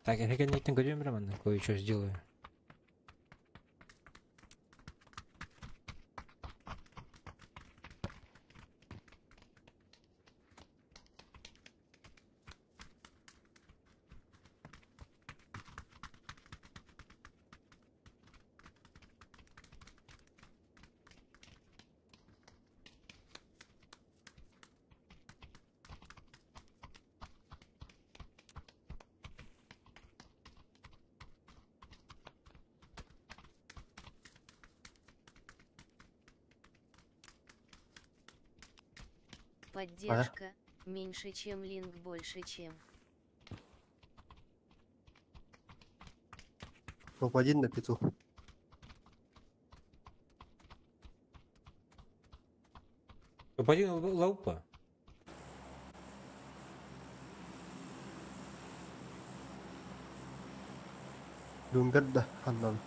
Так, эһэ кэнниттэн көрүөм эрэ манна, кое-что сделаю. Поддержка меньше, чем линк больше, чем. Топ-1 на пету. Топ-1 лаупа. Блумберг да ханнан.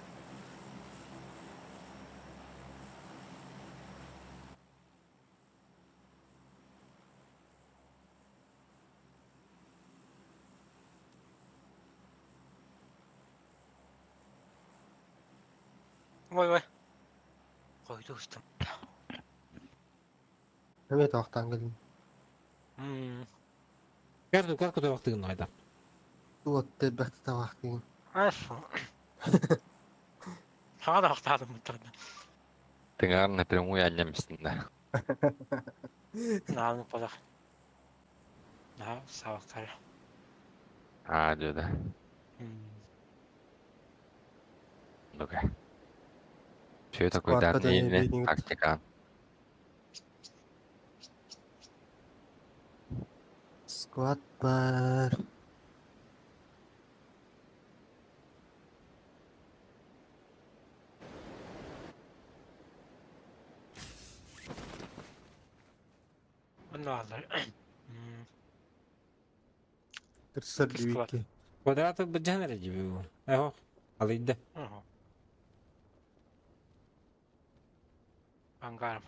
Ой ой. Хойду устум. Эмиэ туохтаан кэллим. Карту карту табахтыгын айда. Уот элбэхтэ табахтыгын. Ас. Хаҕа да ахтаатым буттарда. Тыҥаар напрямую анньаммыстында. Нааны подах. Наһаа саабактара. Аа дьэ да. Ну-ка. Все такой Складка данный да тактика. Склад бар. Онно ааллар. Тырсар Склад. дивики. Квадраты быдьан эрэ дьиби Эho, алыйда. Ангар.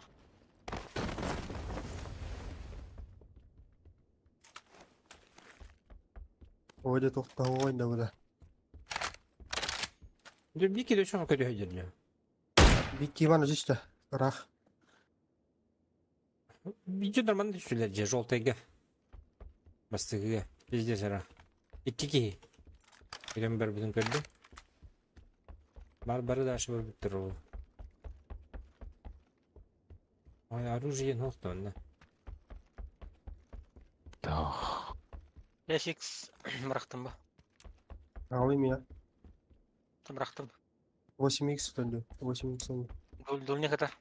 Оля тохтоҕой да буда. Дьэ бики да шоха көрү höдөрнө. Бикки Иван үстэ. Ырах. Бичи нормально түсүлэр же желтыйга. Бастыгыга. Пиздец ара. Икки киһи. Ирем барбытын көрдүм. Бар бары дальше бар бүттөр ол. Ой, оружие нохтонна. Тох. 5x бырахтым ба. Ағалым я. Бырахтым. 8x төлдү. 8x oldu. Дул дул не катар.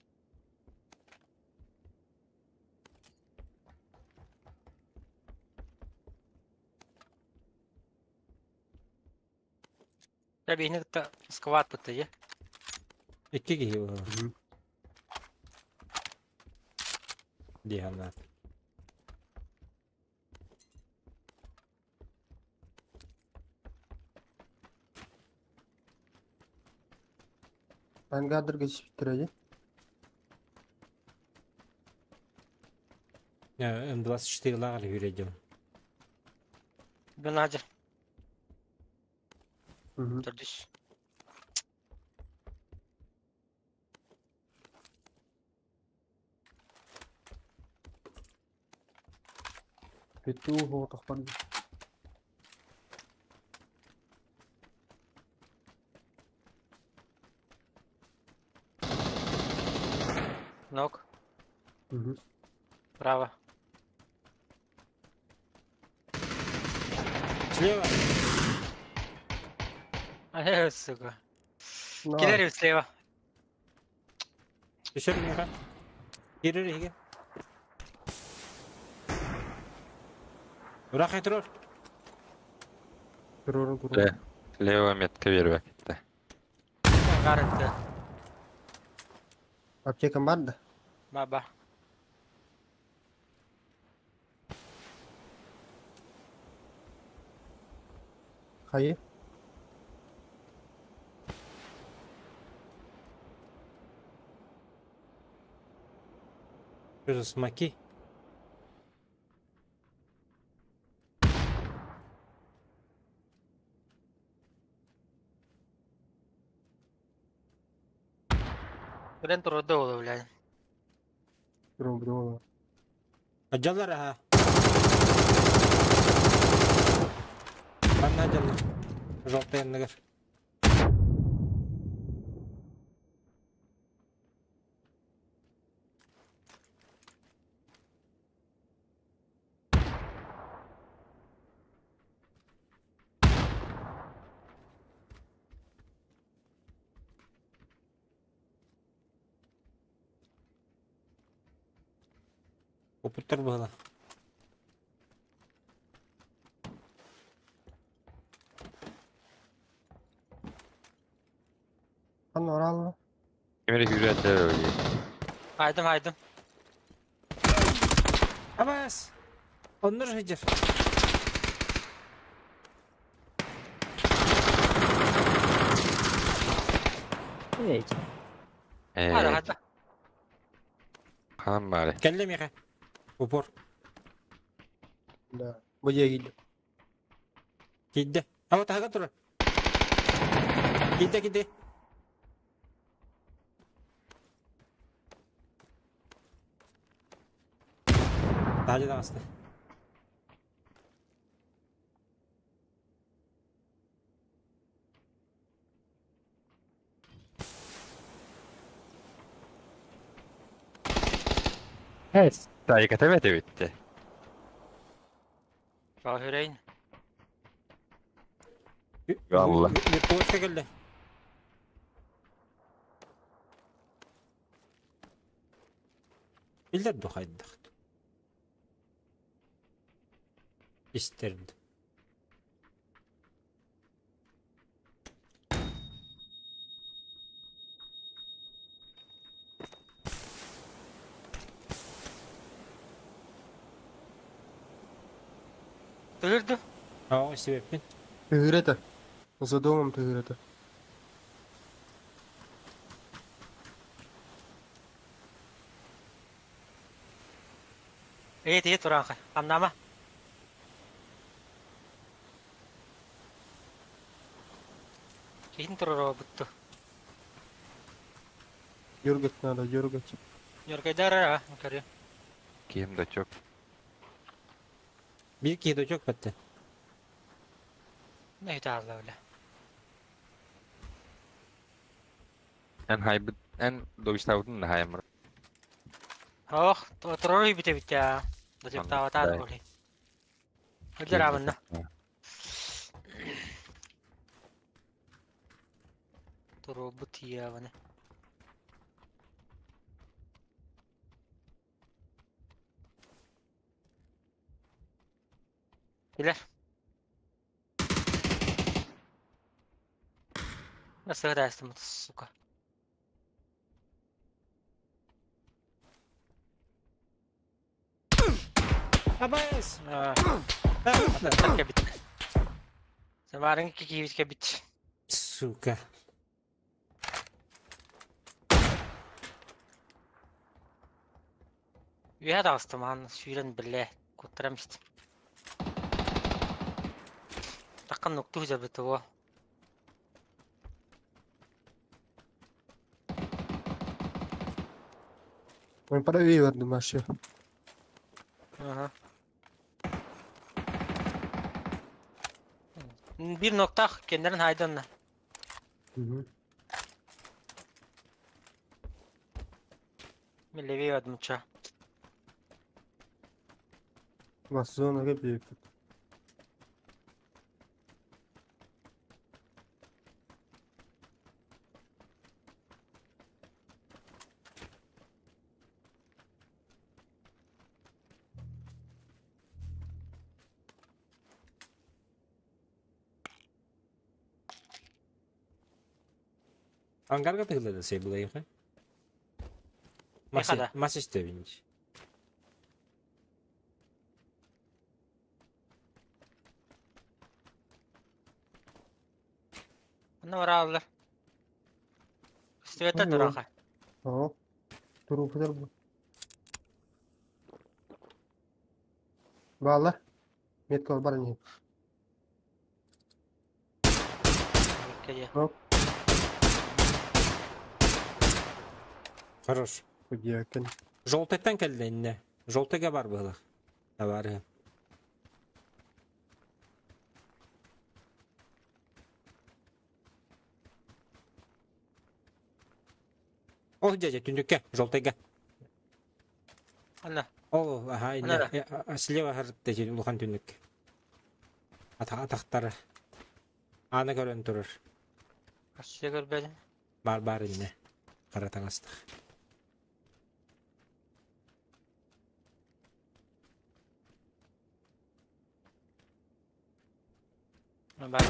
Я бейни кытта сквад бытты е. Икки киһи был. Диана. Ангадыр geçip М24 лагерь юредим. Бен ажыр. Төрдүс. Пету хоотохпан. Ног. Право. Слева. Ай, сука. Килер слева. Еще меха. Кирер Ура, хайтрор. Турорун турорун. Лево метка бербек. Гарантия. Аптека бар да? Баба. Хайы. Что за смоки? Кэлэн турарда буолуо, блядь. Туру Дьаллар аха. Манна дьаллар. Желтый анныгар. Опыттар быһыла. Ханна оралла? Ким эрэ күүрээттэр дии. Айдым, айдым. Абас! Оннур сылдьар. Хара, Ээ, хата. хаан баары. Кэллэ миэхэ. Упор. Да. Бу дьиэ киирдим. Киирдэ. Ама таһыгар турар. Киирдэ, киирдэ. Таһырдьа таҕыста. Таайката бэт эбит. Баҕа Галла. Виртуозка кэллэ. Биллэр дуо хайдах? Истэрд. Өлөрдө. Аа, истибэппин. Тыһыыр этэ. За домом тыһыыр этэ. Ээ, тиhe тураанхай. Хамнаама. Киһин турар бутту. Дергать надо, дергать. Нөркайдар а, көрү. Ким дочок. Биир киһи дочок бэтте. Не таалла бile. Эн хайбыт эн добистаабытын да хайамыр. Ох, турар бите бите. Дочок тааватаа боли. Өдөр абынна. Турубут ияваны. Билер. Nasıl сука. Абас! Кэбит. Сэмарын кикиибит кэбит. Сука. Үһэ таҕыстым аан сүүрэн биллэ куттарам истим. Таккан нуктуу дьабыты буо. Ой, правее верну машину. Аха. Биир ноктаах кэннэрин хайданна. Мен левее адымча. Бас зонага биэппит. Ангарга тыгыллада сейбылайыха. Михада. Мас истебинч. Онно барааллар. Көстүбэттэ Ой, тураха. Оо. Туруупутар бу. Баалар. Метка бар не. Кэйэ. Оп. Хорош. Диэкин. Желтайтан кэллэ иннэ. Желтайга бар быһылах. Табаарыһы. Ол дядя түннүккэ, желтайга. Анна. Ол, аха, Анна иннэ. Слева харытта улахан түннүк. Атахтара. Аана көрөн турар. Ассия көрбөдүм. Бар бар иннэ. Хара таҥастах. Бар.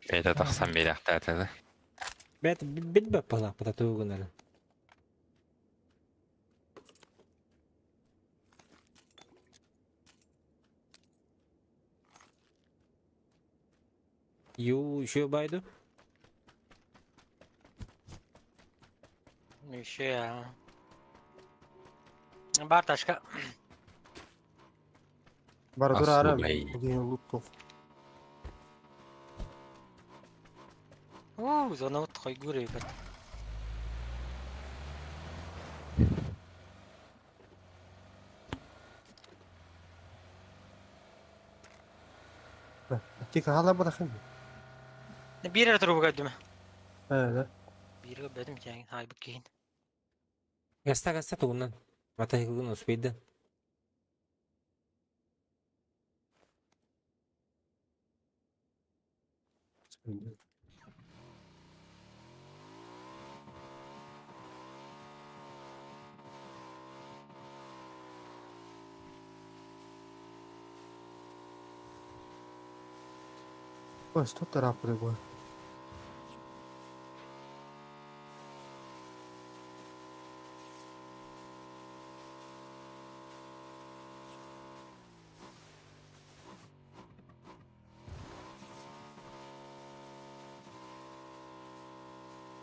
Бэйэтэ тахсан биэриэхтээтэ да. Бэт билбэт быһылаахпыта тугу гынарын. Ю еще байду. Еще я. Бар ташка. Бара тур ара. Асулай. Деген лут тох. Уу, зона вот койгур эбит. Тик хала бырахын. Биир эрэ турбуга өйдүмэ. Ээ. Бииргэ бөдүм дьэҥин хаайбыт киһин. Гаста гаста тугунан. Матайгын успейден. Ой, что тарапы бу.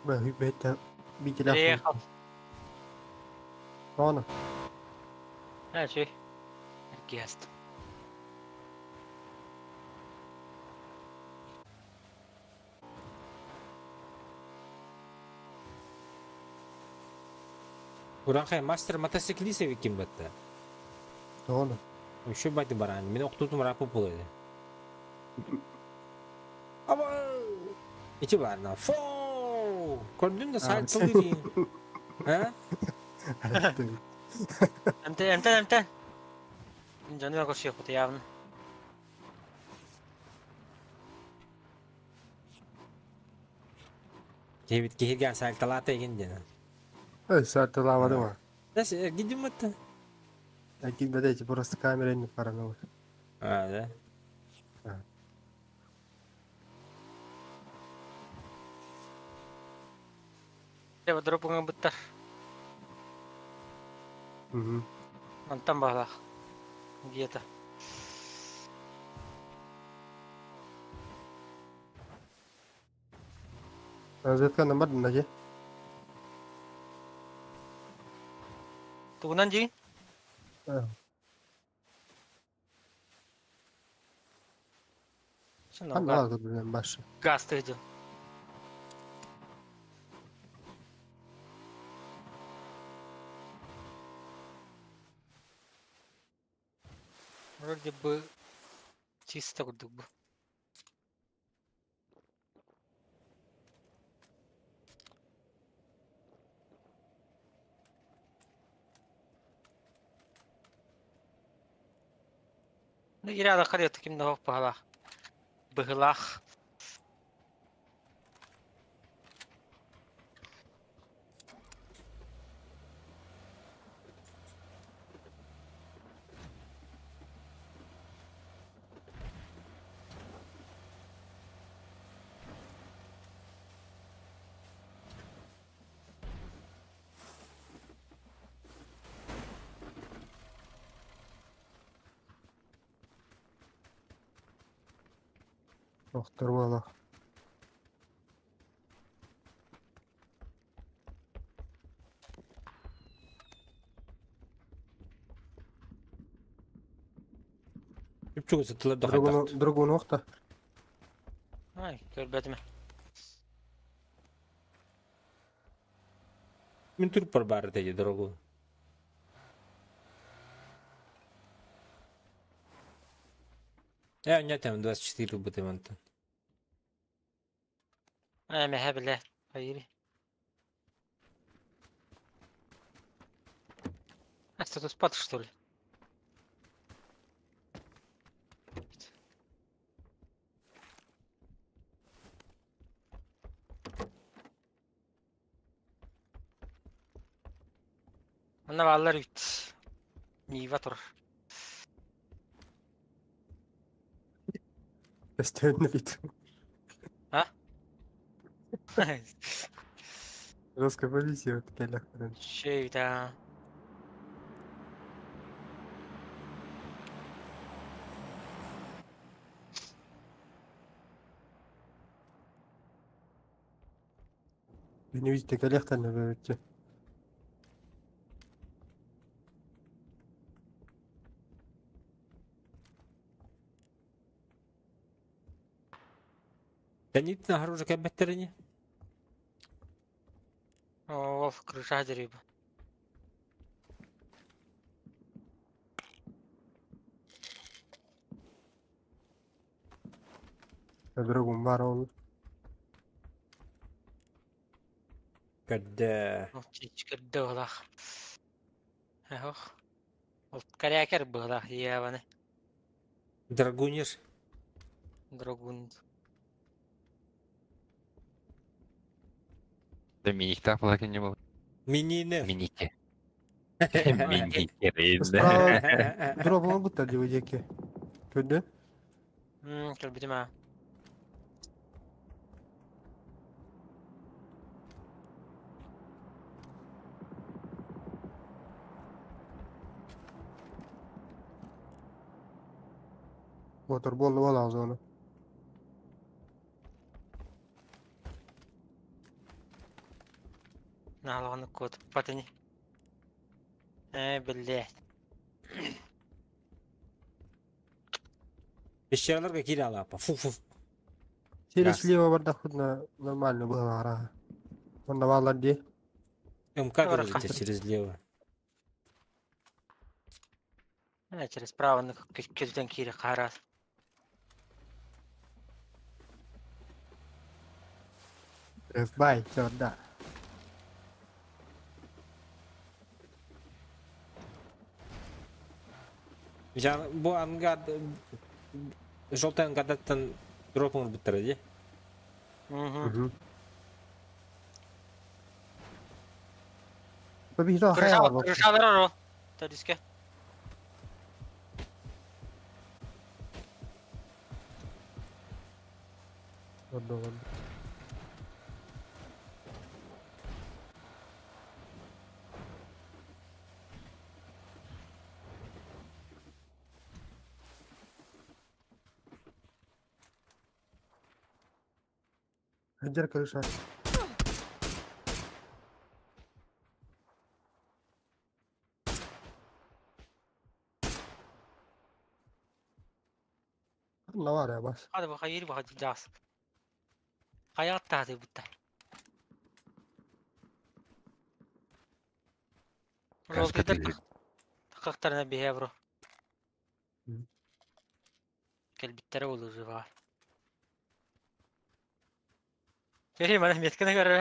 Бэйте битилэх. Ехал. Ана. Значи. Гест. Уранхай мастер мотоциклист эбиккин батта. Ана. Еще байды баран. Мен октутум рапы болады. Аба! Ити барна. Фу! Көрдүм да сал тылы дейін. А? Эмтен, эмтен, эмтен. Жаныма көрсөк явно. Кебит кихирген сал талата еген дена. Ой, сартылавады ма. Дас гидим атта. Гидбеде просто камера не паранул. А, да. Дева дропуңа буттар. Угу. Антан бағлақ. Где-то. Разведка номер наде. Тугунан жи? Ана блин, башы. Газ тыгды. Вроде бы чисто курдук бу. Ну, ирада карета ким да бахалах. Быһылах. Доктор бала. Үпчүгү сытылар да Другу кайтак. другу нохта. Ай, көрбөтүм. Мин турпар баар этэ дорогу. Э, нет, там 24 ылбытым онтон. Ээ, мэһэ билэ. Хайыри. А что тут спать, что ли? Манна бааллар эбит. Нива турар. Өстөөннө бит. А? Жестко полиция вот кэллэхтэрин. Шей да. Beni видите кэлиэхтэрин эбэбитчи. Тэнитин аһар уже кэлбэттэрини. Ол крыша деревья. Дрогун бар ол. Көрдө. Көрдө быһылаах. Ох. Ол корякер быһылаах иябаны. Драгунер. Драгун. Да миниктах была не было. Минины. Миники. Миники. Справа дроп буттар диби диэки. Көрдө? Көрбүтүм аа. Мотор буолла буола зона. Наалаҕаны куотуппат ини. Ээ, биллээ. Пещераларга киирэ алаапа. Фу фу. Через слева бардахпытына нормально быһалаара. Онно бааллар дии. МК говорите через лево. Ээ, через праваны күлтэн киири хаарас. Бай, да. Жан бу ангар желтый ангардаттан дроп оҥорбуттара дии. Мгм. Побежал Крыша, хайа крыша барар ол. Төрүскэ. Ладно, ладно. Где крыша? Наваря бас. Hadi бу хайыр бу жаас. Хайаат тааты бутта. Каска Ролтыйдар тахтарына биһэ бро. Кэлбиттэрэ буолур баар. Бери мана метканы көрө.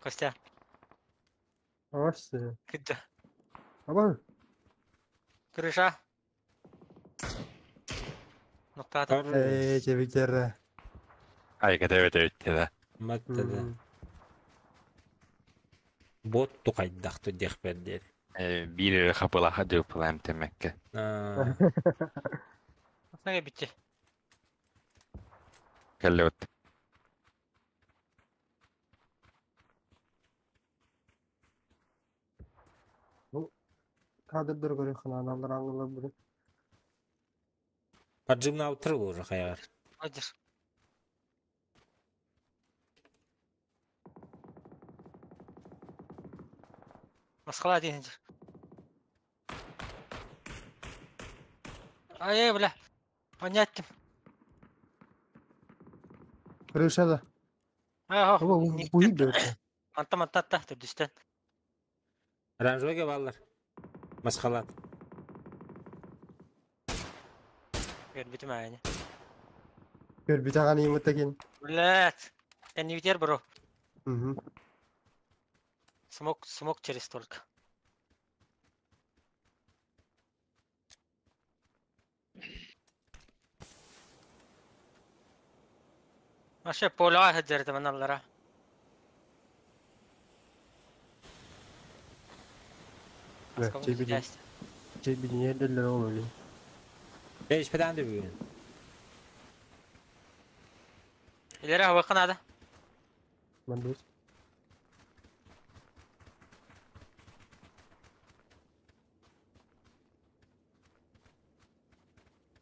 Костя, Ось. кыдда. Аба. Крыша. Ноктаата. Э, чебитере. Ай, кэтэ да. Маттада. Бот тукайдахту диэхпэр диэри. Биир хапылаха дьыппылаам тэмэккэ. Аа, Нага битти. Кэллэбит. Кадрдар көрө хананалар аңылар бу. Поджимна утрыл уже хайар. Одер. Масхала диэн. Ай, бля. Понятно. Крыша да. Ага, Оба буйук да. Манта манта та төрдүстэн. Оранжевыйга бааллар. Масхалат. Көрбүтүм аайны. Көрбүт аҕан иимут такин. Блять. Кэннибитигэр бро. Угу. Смок, смок через только. Вообще поле сылдьар маналлара. Чэйбидин. Чэйбидин ерделер ол өлü. Беш педан да бүгүн. Илери хабакка надо. Мандыр.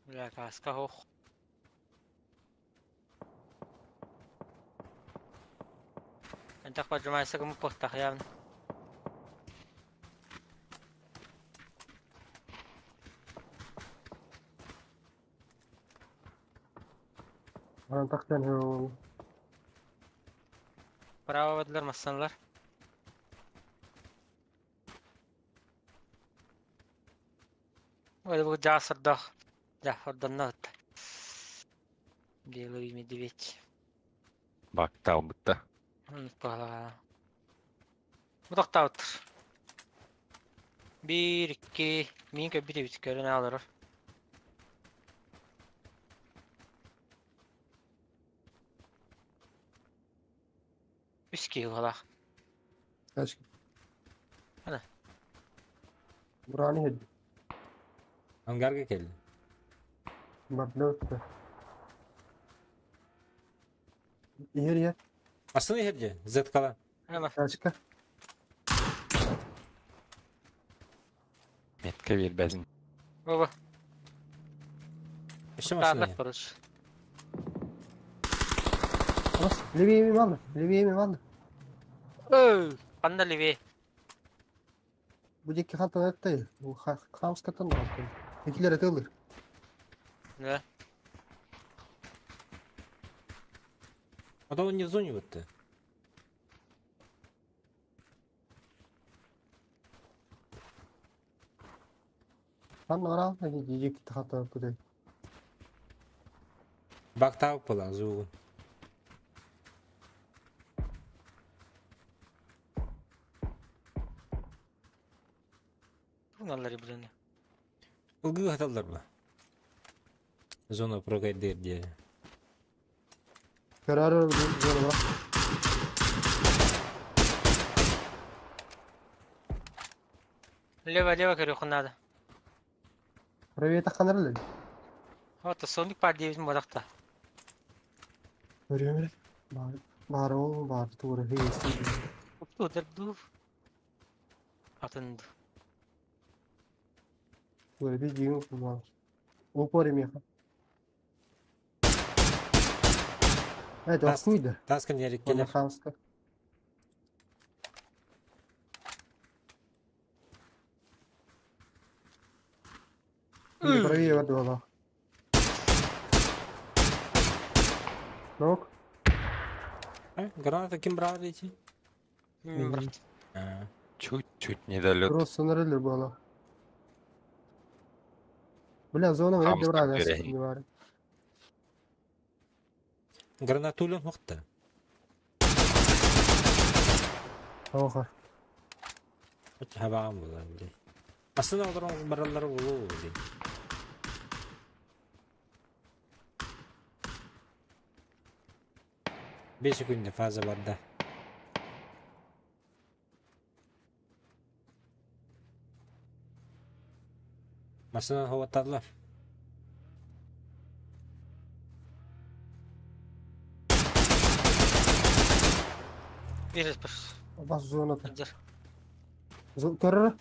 Бля, каска хох. Энтах поджимайся кому похтах явно. Анан тахтан ол. Право бадлар массанлар. Ой, бу жаасырдах. Жафорданна. Белый медведь. Бактал бытта. Пала. Утактаутыр. Bir, iki, min köpü de görün alır. Үс киһи буолах. Kaç. Hadi. Burani hedi. Ангарга келди. Бардна өттө. Иһэр иһэр. Асын иһерде. Зеткала. Ана, Тачка. Метка биэрбэтин. баба, Еще масын таарлар иһер. короче. Бас. Левее ми алды. Левее ми алды. Өй, канда левее. Бу дикки хантан өттө. Бу хамскатан да алды. Экилер этелер. Да. А то он не в зоне вот-то. Хан орал. Дикки хантан өттө. Бактау была зугу. Туналлары билени. Ылгы хаталлар ба. Зона прогайдер де. Карар зона бар. Лево, лево көрү надо. Правее таханар эле. Вот, соник бар дейбиз модакта. Көрөм эле. Бар бар ол бар тура хейси. Упту ду. Атынды. Тура би жигин кулман. Опор эми. Э, дохуйда. Таскан ярик Ана келер. хамска. Правее бар дуала. Нок. А, граната ким брал эти? Брат. А. Чуть-чуть недолет. Просто нарылер буала. Бля, зона вряд ли Хамска брали, көрөйүн. не бар. Гранатулын мыкты. Оха. Хабаан була биле. Асын алдыран бараллары болу биле. Беш күндө фаза бар да. Масынан ховаттадылар. Бир бір. Бас зона. Жыр. Көрөр.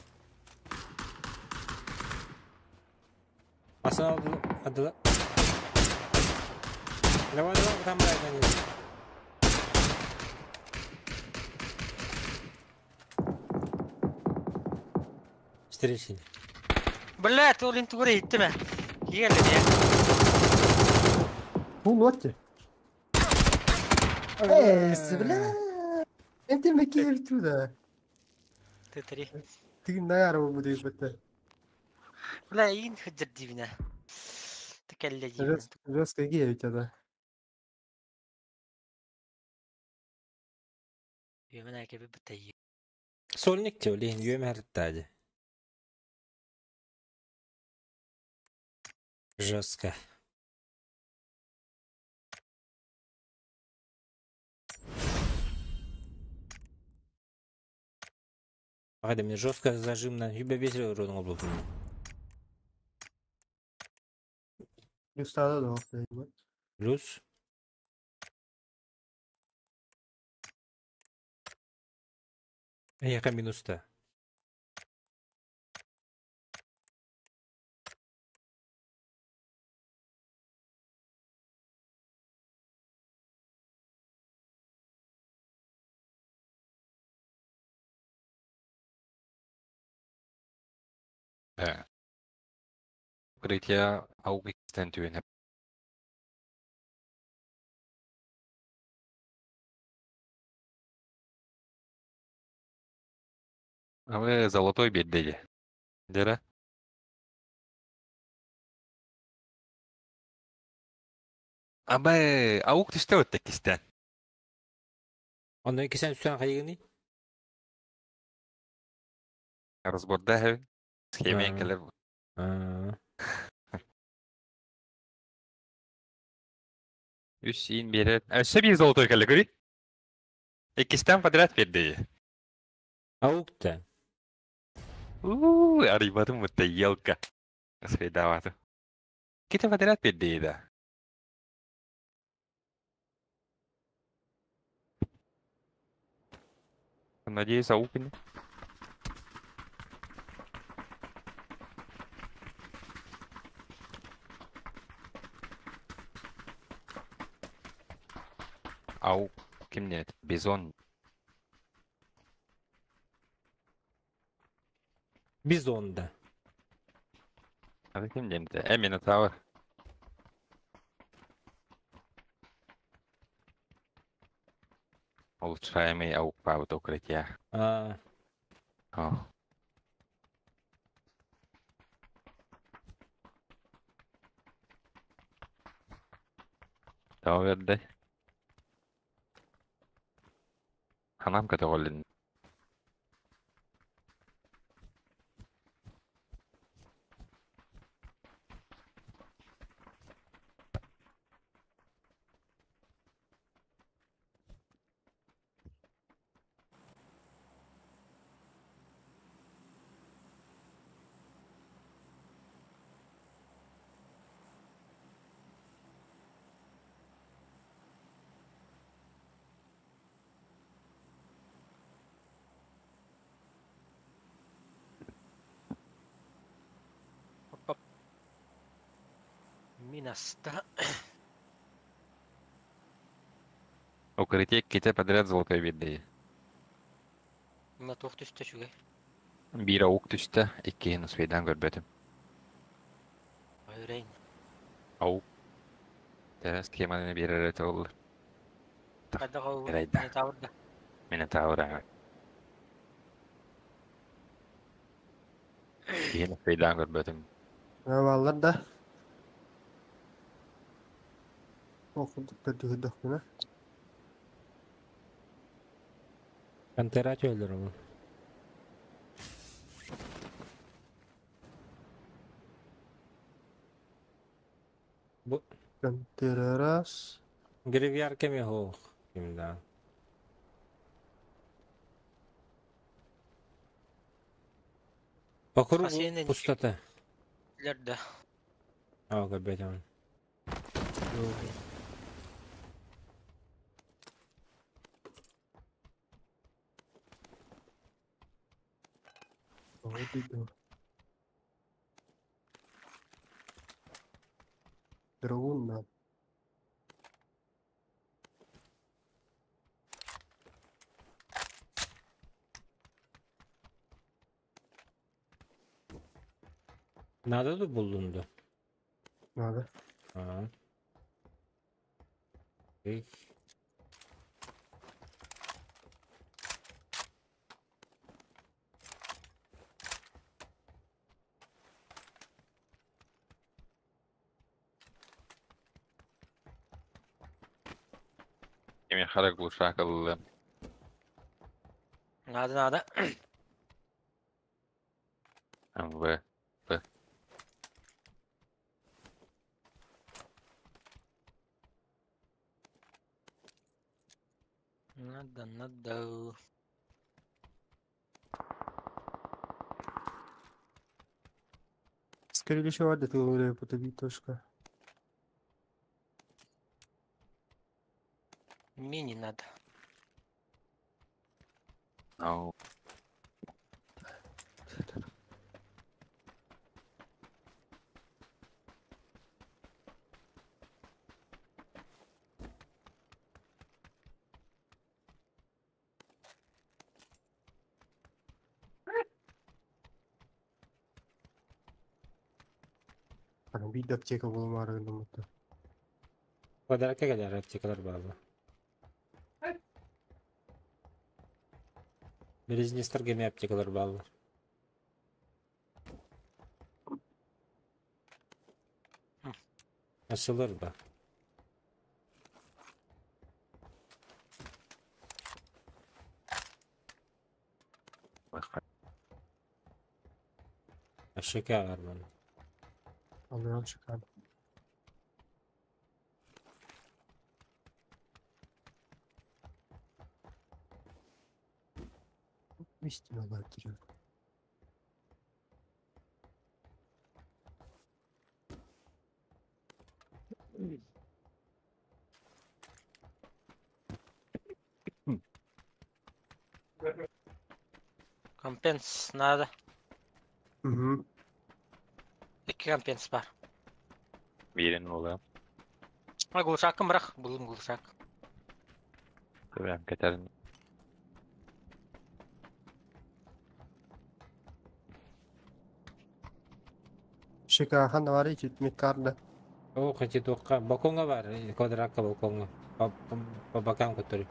Масынан алдылар. Давай, давай, там брать на них. Встречи. Блять, ол интугура иттиме. Кигелди я. Бул отти. Эс, бля. Энти мекир туда. Т3. Ты на арабу буду бетте. Бля, иин хыджыр дибинэ. Текелле дибинэ. Жестко гея у тебя, да. Үөмэн әкеби бытайы. Сольник те олейін үйем әрттади. Жестко. Погоди, мне жестко зажим на юбе весь урон был. Плюс да, да. Плюс. Яка минус-то? Да. Укрытие ауг иккистэн түһэн А золотой биэрдэ Дера? Абы ауг түстэ өттө иккистэн. Онно иккисен үстэн хайыгыный? Разборда хэвин. Схемен кэлэр. Үс иин биэрэр. Өссө биир золотой кэллэ көрүй. Иккистэн подряд биэрдэ. Аугта. Уу, арыйбатым бутта елка. Схейдаваты. Ките подряд биэрдэ да. Надеюсь, ауг не. Ау, ким нет? Бизон. Бизон, да. А ким нет? Минотавр. Улучшаемый аук паут укрытия. А. О. Товерде. Ханам категолин. Оп. Минаста. Укрытие ките подряд золотой биэрдэ. Мына туох түстэ үчүгэй. Биир аук түстэ, иккиһин успейдаан көрбөтүм. Айрейн. Аук. Терес схеманы биэрэр этэ оллар. Хайдах ол Эрайда. Минотаврда. Минотавр аҕа. Иккиһин успейдаан көрбөтүм. Баллар да. Окудук да. Пантера төлөр ол. Бу Пантера раз. Гревьяр кеме хоох. Ким да. По кругу Хасенин пустота. Лерда. А, опять он. Вот иду. Драгун на. Надо да булдунду? Надо. А. Эй. Кими хара глушак ыллым. Надо, надо. МВ. П. Надо, надо. Скорее всего, это ты потопить точка. Мини надо. Ау. Биир аптека буолумаары гыннаммыта. Квадратка кэлэр аптекалар бааллар. Бизнестер эмиэ аптекалар бааллар. Açılır ба. Ашыка бар маны. Alıyorum çıkar. İstiyorlar giriyor. Компенс надо. Угу. Икки компенс бар. Биирин буолуом. А глушакым бырах. Буллум глушак. Төбөм кэтэрин. Шика ханна бар ичит миккарда. О, хоть туохха балкоҥҥа бар, квадратка балкоҥҥа. По бокам который.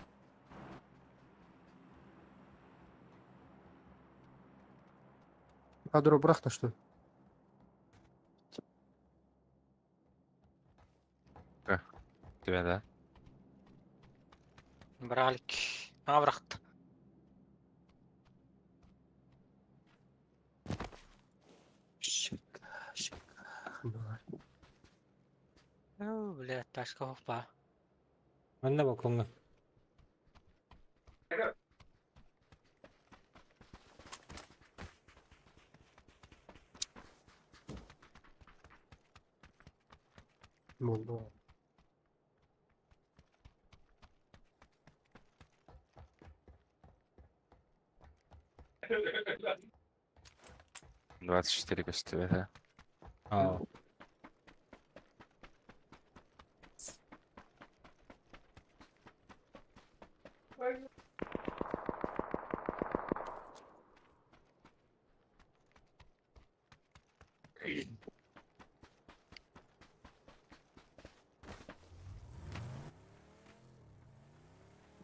Кадро бырахта что? Тебе да? Бралик. А, бырахта. Шика, шика. Ханна бар. О, бля, ташка хопа. Манна балкоҥҥа. Молдова. 24 көстүбэтэ. Аа.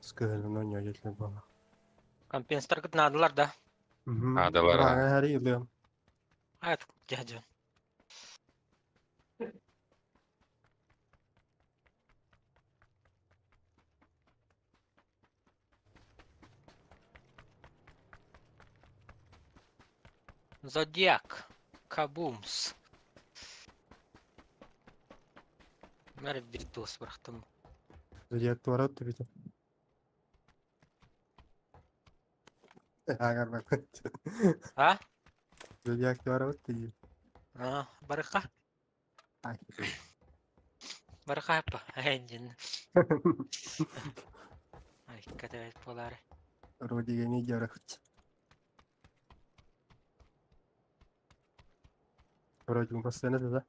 Скажи, но не одеть было. Компенстар надалар да. Угу. Наадалар, аа. Быраҕа ылыам. А, это дядя. Зодиак. Кабумс. Мэр виртуоз бырахтым. Зодиак туора түбүтэ. Агар бак. А? Зодиак туора ти. А, барыха. Ай. Барыха апа. Энджин. Ай, катавет полары. Родиге не жарахыт. Вроде постоянно да?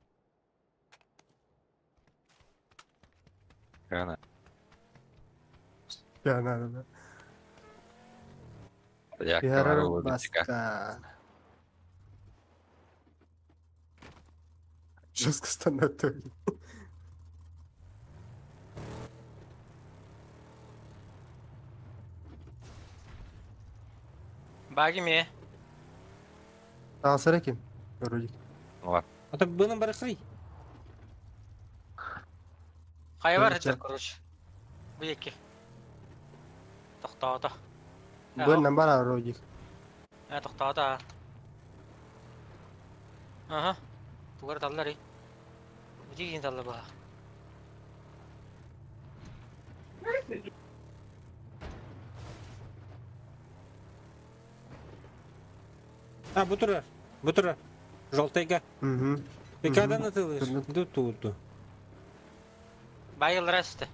Гана. Да, надо, да. Зодиакка баар буолуо дичика. Баска. Жестко станаторий. Баги ме. Тағасара ким? Вроде. Ла. А то быным барахли. Хайвар Короче. это, короче. Буяки. Тохтоото. Бу бар вроде. Тохтоото. Аха. Тугар таллар. Бу таллар баа. А, бу турар. Бу турар. Желтыйга. Угу. Пекадан атылыр. Ду туту. Байыллара үстэ.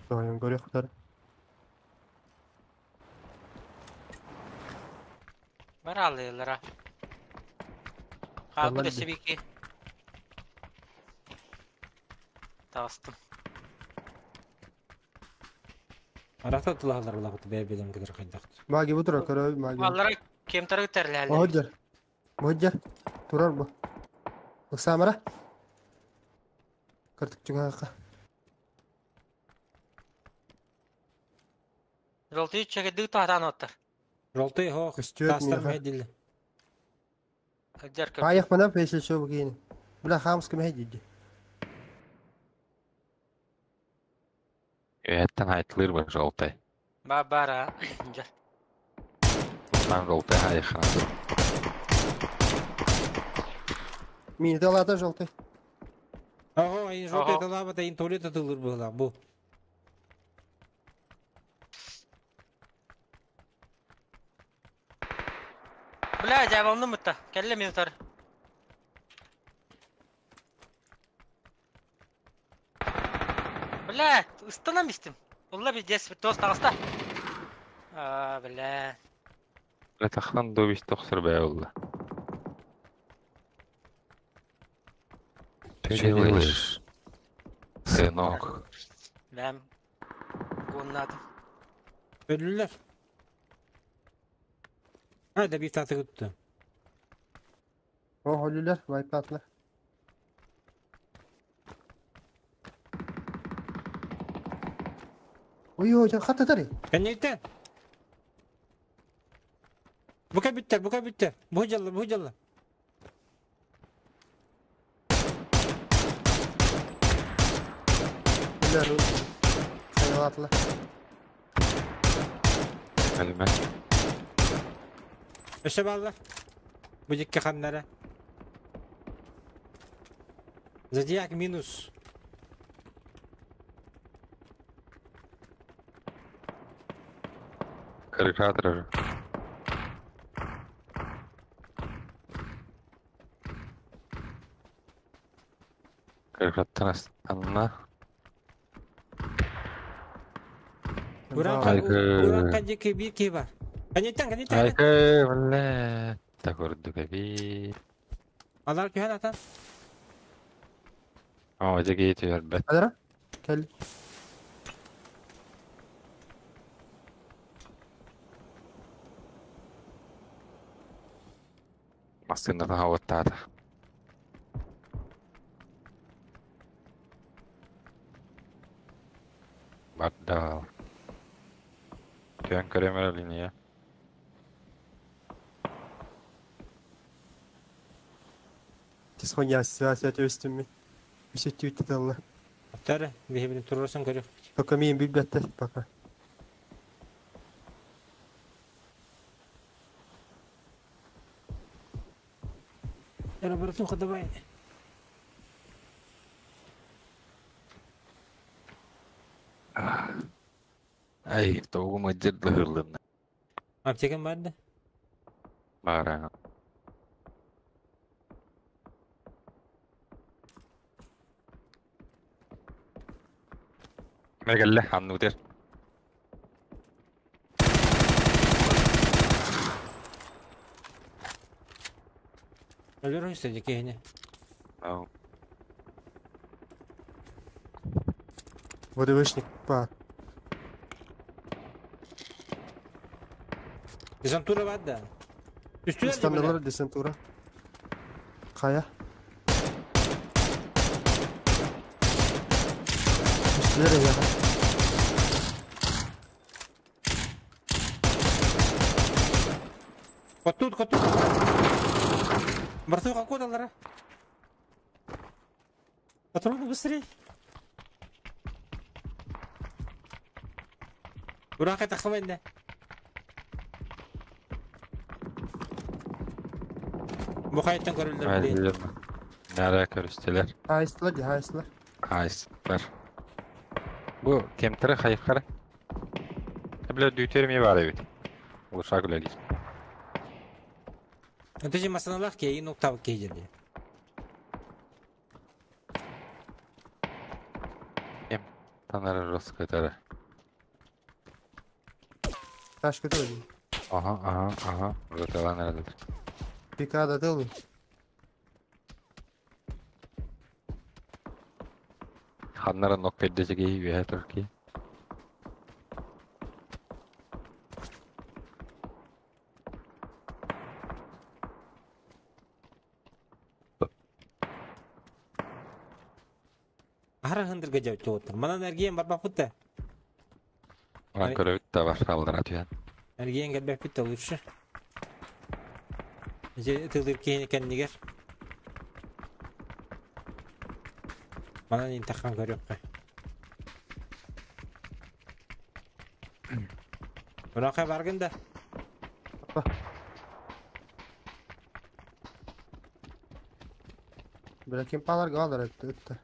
Тоyun көрүөхтөр. Бар алыылара. Хаалбыт Таллар өссө бики. Таҕыстым. Арата тылаалар булабыт бэйбеден кедер хайдахт. Маги бу турар көрө маги. Аллара кемтары терләлер. Моходжар. Моходжар. Турар бу. Ыксамара. Кыртык чугаха. Желтый чегедик таатан оттар. Желтый хох. Көстүөт Тастар миэхэ. мэйдил. Кырдьар көр. Аях мана песел шо бу киини. Бля хамс кем хедиди. Үһэттэн айтылыр бу желтый. Ба бара. Жа. Там желтый хайхана. Мини талата желтый. Ого, ин желтый Ого. талаба ин туалет атылыр була бу. Бля, жабалны мытта. Кәлле минутар. Бля, ыстанам истим. Улла би дес тост таҕыста. А, бля. Бля тахан ду бис тохсор бෑ олла. Ты делаешь? Сынок. Бэм. Гоннадым. Өлүлөр. А, да бир таты күттү. О холюлер вайпатлар. Ой ой, хата тари. Кэнниттэн. Бука бүттер, бука бүттер. Бу жалла, бу жалла. Бля, хайватлар. Өлмө. Өсө баллар. Бу жекке ханнара. Зодиак минус. Карикатор. Карикаттан астанна. Уран Айгы. уран жеке бир ки бар. Кэнниттэн, кэнниттэн. Айгы, бля. Так көрдүк эби. Алар күһэн атан. Aa, жеке етер бәт. Адара? Кел. Массыната хаваттаата. Бардал. Түөн көрөмөр линия. Тисхоня связь өстүмми. Бисеттүүтті талла. Аттары, бихибин турурsun көрүк. Пока миин билбетте пока. Яра братуха, давай. Ай, тоғу мыджыр лыһырлынна. Аптекам бар да? Бара. Мегелле аннутер. Өлөр өстө жеке. Ау. ВДВшник па. Десантура бар да. Үстүлөр Стандартлар десантура. Кая? Үстүлөр я. Котут, котут. Братуха, куда лара? Патроны быстрей. Ураха тахсыма иннэ. Бу хайаттан көрүллэр билин. Нара көрүстүлэр. Хаайыстылар дии, хаайыстылар. Хаайыстылар. Бу кемтері хайыққары. Бля, дүүтер ме бар эбит. Улушак үлэлиир. Антыжы масаналах кейин уктабыт кейдерди. Кем танары роскытары. Таш көтөр дии. Аха, аха, аха. Роталан эрэлэр. Пикада тылы. Ханнара нок пердечеги үөһэ турки. Аһара хындырга дьэ Манан эргиэн барбаппыт да. Онон көрөбүт да бар алдара түһэн. Эргиэн кэлбэппит да лучше. Дьэ ытылыр киһини кэннигэр. Манан интахан көрүөххэ. Ураха баргын да. Бля, ким палар галар өттө өттө.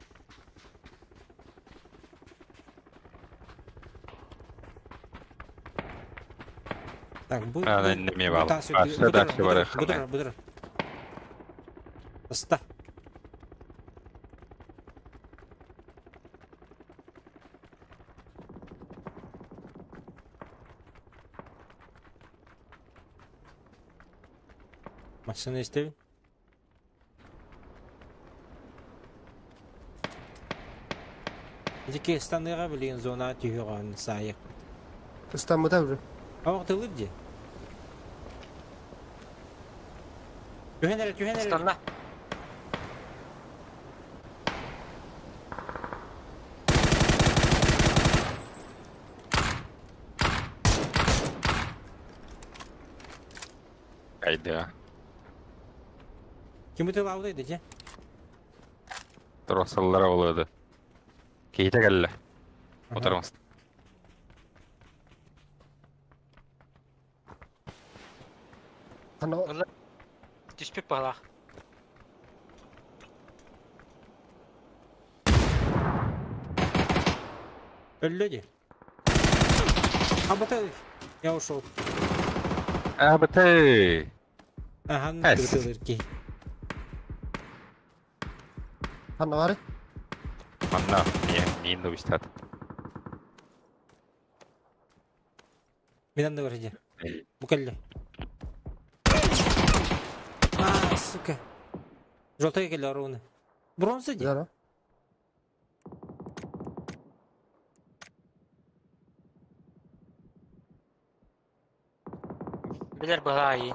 Так, бу А, неме бал. Башта дальше бар. Будур, будур. Аста. Машина истебин. Ити станыга билген зона түйөгөн сайык. Ыстаммыта уже. Ау тылыр ди. Түһэн эрэ, түһэн эрэ. Станна. Кайда. Ким бу тыл ауды дии? Тросаллара болуду. Кейте келле. Отырмыз. Ана Түспүт баҕалаах. Өллө ди. А бу тыл. Я ушел. А, быты. Ахан Эс. тылыр ки. ханна бары. Манна, мин да бистат. Мен анда бар иди. Бу келле. А, сука. Желтый келле ровно. Бронза ди. Зара. Билэр баҕалаах иин.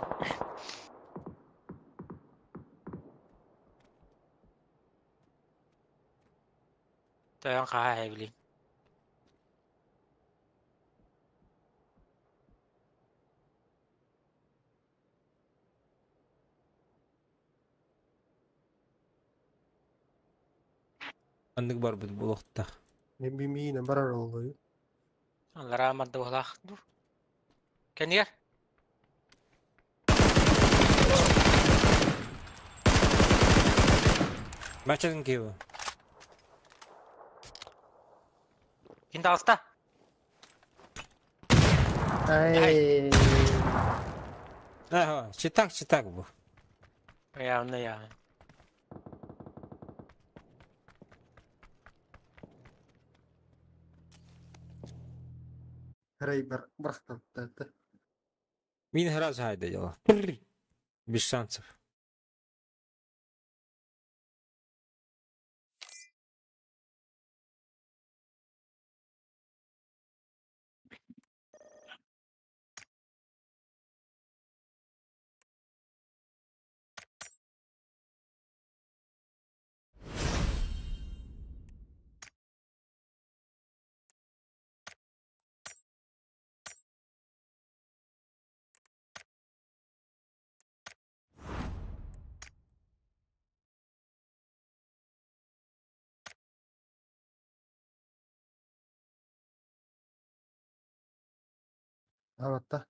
Тойон хаһаа эбили. Андык бар бу булукта. Мен бимиинен барар олою. Аллараа марда баҕалаах. Кэннигэр. Бачатын киво. Кин таҕыста. Ай. Ага, читак, читак бу. Явно я. Рей бар бархтан. Та. Мин сразу хайда дела. Без шансов. Аратта.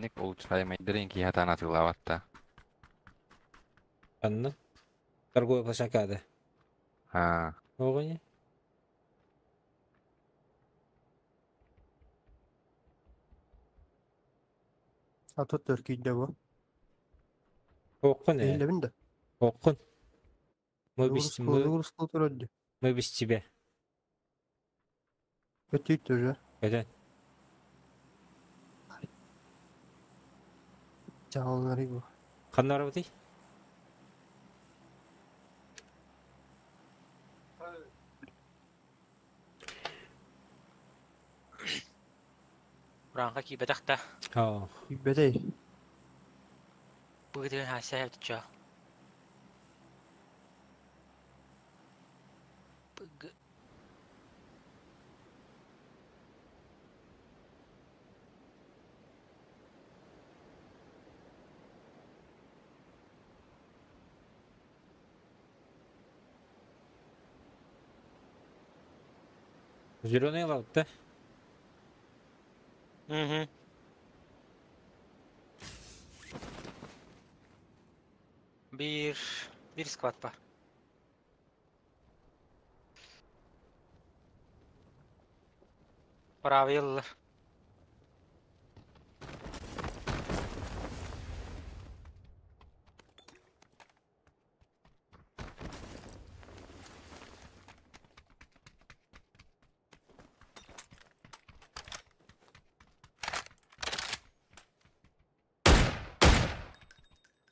Ник улучшаемайдарын киһи сатаан атыылаабат да. Анна. Торговая площадка. Аа, Оҕони. А тут төркүйдэ бу. Оққун ээ. Иһиллэбин да. Оққун. Мы без мы, Урускул турар мы без тебя. Өтүйт уже. Это Чаалнары бу. ханна барабытый? Уранга киибэтэх да. Оо. Бэтэй. Быытыгын хаася чо. Б- Зеленый лалт, да? Мгм. Биир биир сквад бар. Правилар.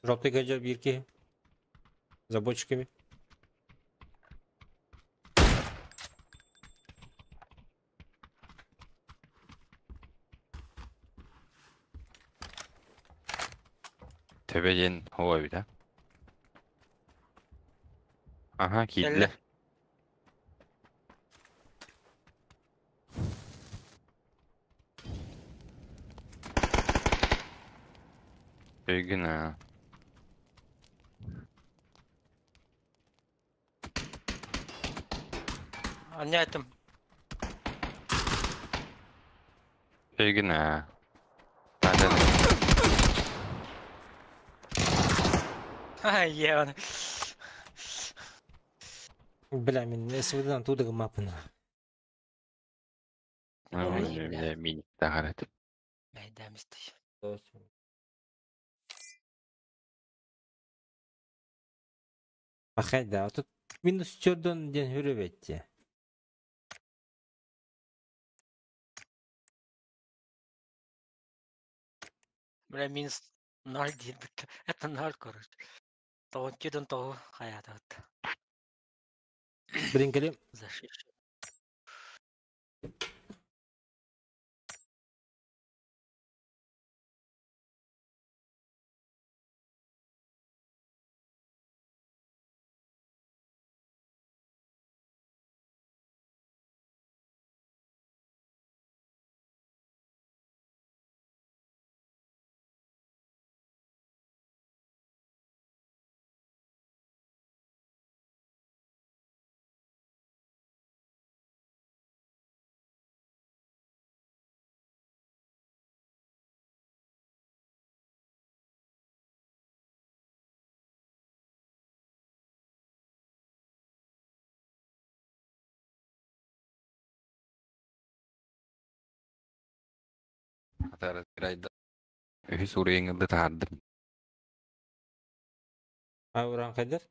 Желтый гаджет бирки. За бочками. Төбө диэн оо эбит аа. Аха, киирдилэр. Өйгүн аа. Анньаатым. Өйгүн аа. Таанан. Ай, ебаный. Бля, мин СВД-дан тудыгы мапына. Ой, Мини тахарат. Мәйдәмистий. Пахай, да, тут минус чордон ден хүрөбетти. Бля, минус 0 диэбит. Это 0, короче. Тоҕунчудун тоҕу хайаатабыт. Блин, кэлим. Зашиш. Атара кирайда. Үһүс уруйуҥ ылды таһаардым. Урааҥхайдар.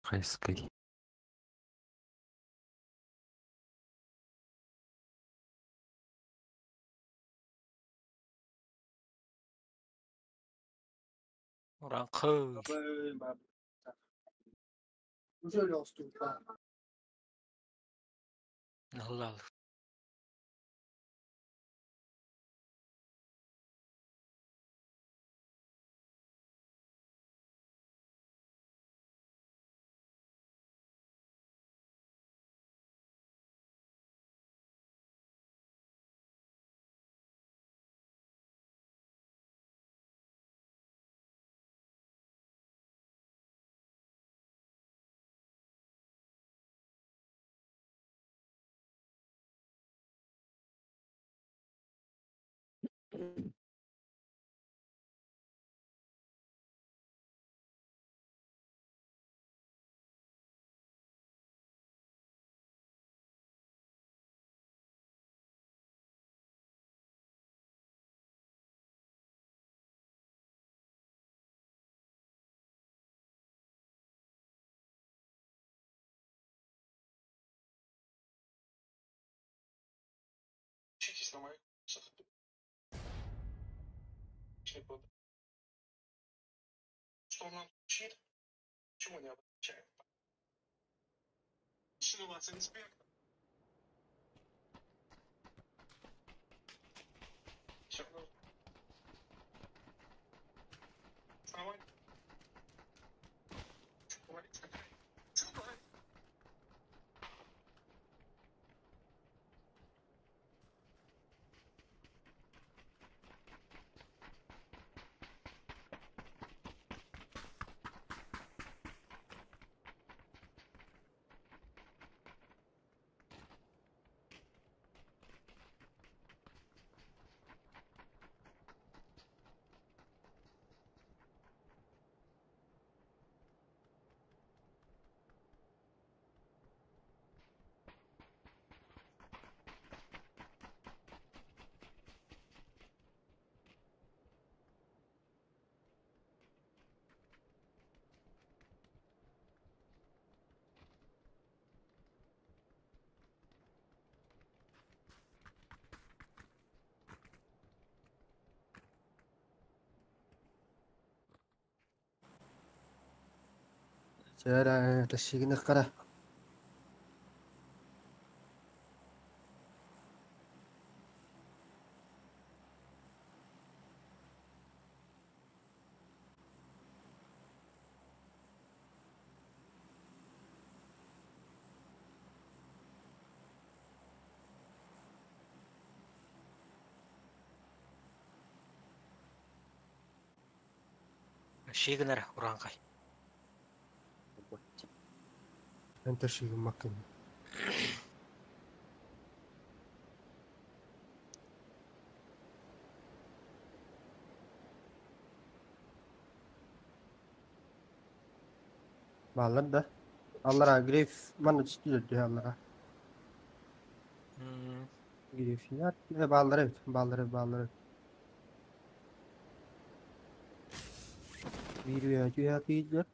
Хайский. Урааҥхай. Наллал. Чээрэ, тащигин кара. Шигнер урааҥхай. Эн тащигин маккын. Бааллар да. Аллара грейф манна түстүлэр түһэ аллара. Грейф бааллар эбит, бааллар эбит, бааллар эбит. Биир үөһэ түһэ киирдилэр.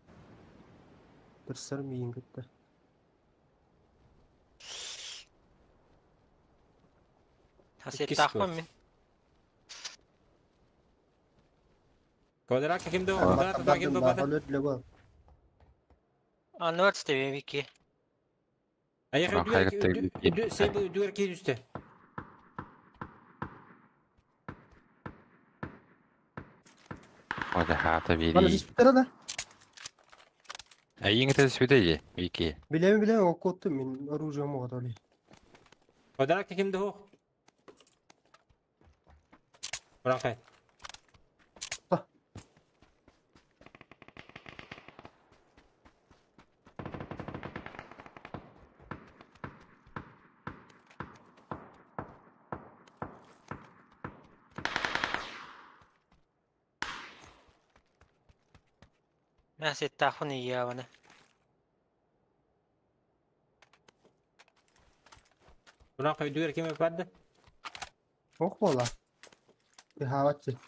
Тырсар миин кытта. Хасеттаахпын мин. Квадрат ким да квадрат ким да бата. Анвар стебе вики. Аяқ сейбл дүгер кей түсті. Ода хата Bana бери. түспүттэр да. Айың это сүдэ вики. Билеме билеме окуттум мин оружием оҕотоли. Квадрат ким да хоқ. Урааҥхай. Хасеттаахпын иябаны. Урааҥхай дүгер ким барды? Ох буола. Бихаватчы.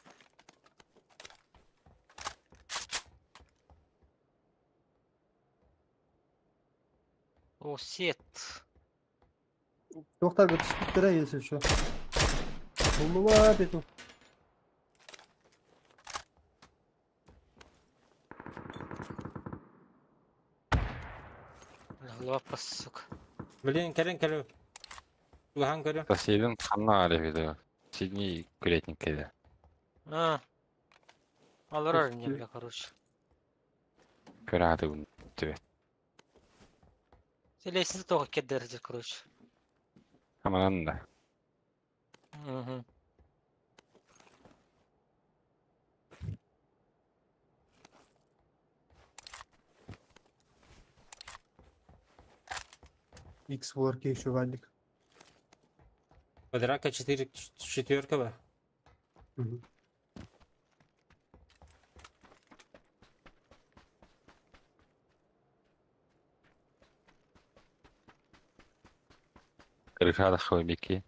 О, сет. Туохтарга түспүттэрэ если что. Буллума пету. Лопас, сука. Блин, кэлин кэлин. Улахан көрө. Соседин ханна аре Сидни курятник кэлэ. А. Аларар не, бля, короче. Көрө түбэт. Лестница тоҕо кэрдэрдир, короче. Аманан да. Угу. X work еще валик. Квадратка 4 четверка ба. Угу. Крышада хойбики.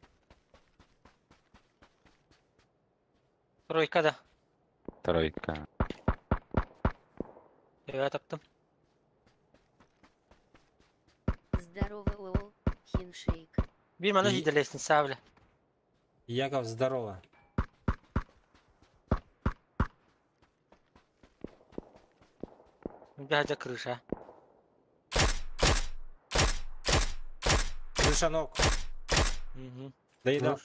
Тройка да. Тройка. Evet таптым. Здорово, лол, хиншейк. Бир мана И- жиде лестница, бля. Яков, здорово. Бля, крыша. Крыша ног. Угу. Доедал.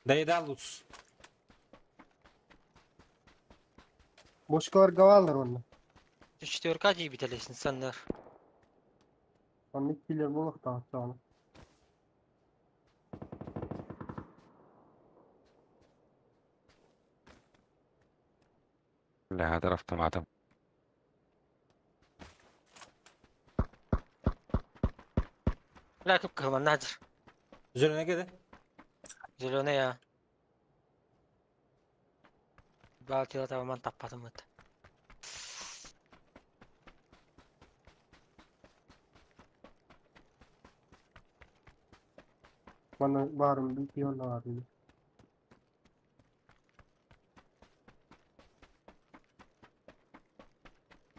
Доедал луц. Бочкалар гавалар онна. Четверка дии лестницаннар. Онны киллер болук тааттааны. Бля, хатар автоматом. Бля, кып кылман надыр. Зеленый кеде. Зеленый я. Балтила табаман таппатым ыт. Мана барым бити онна бар.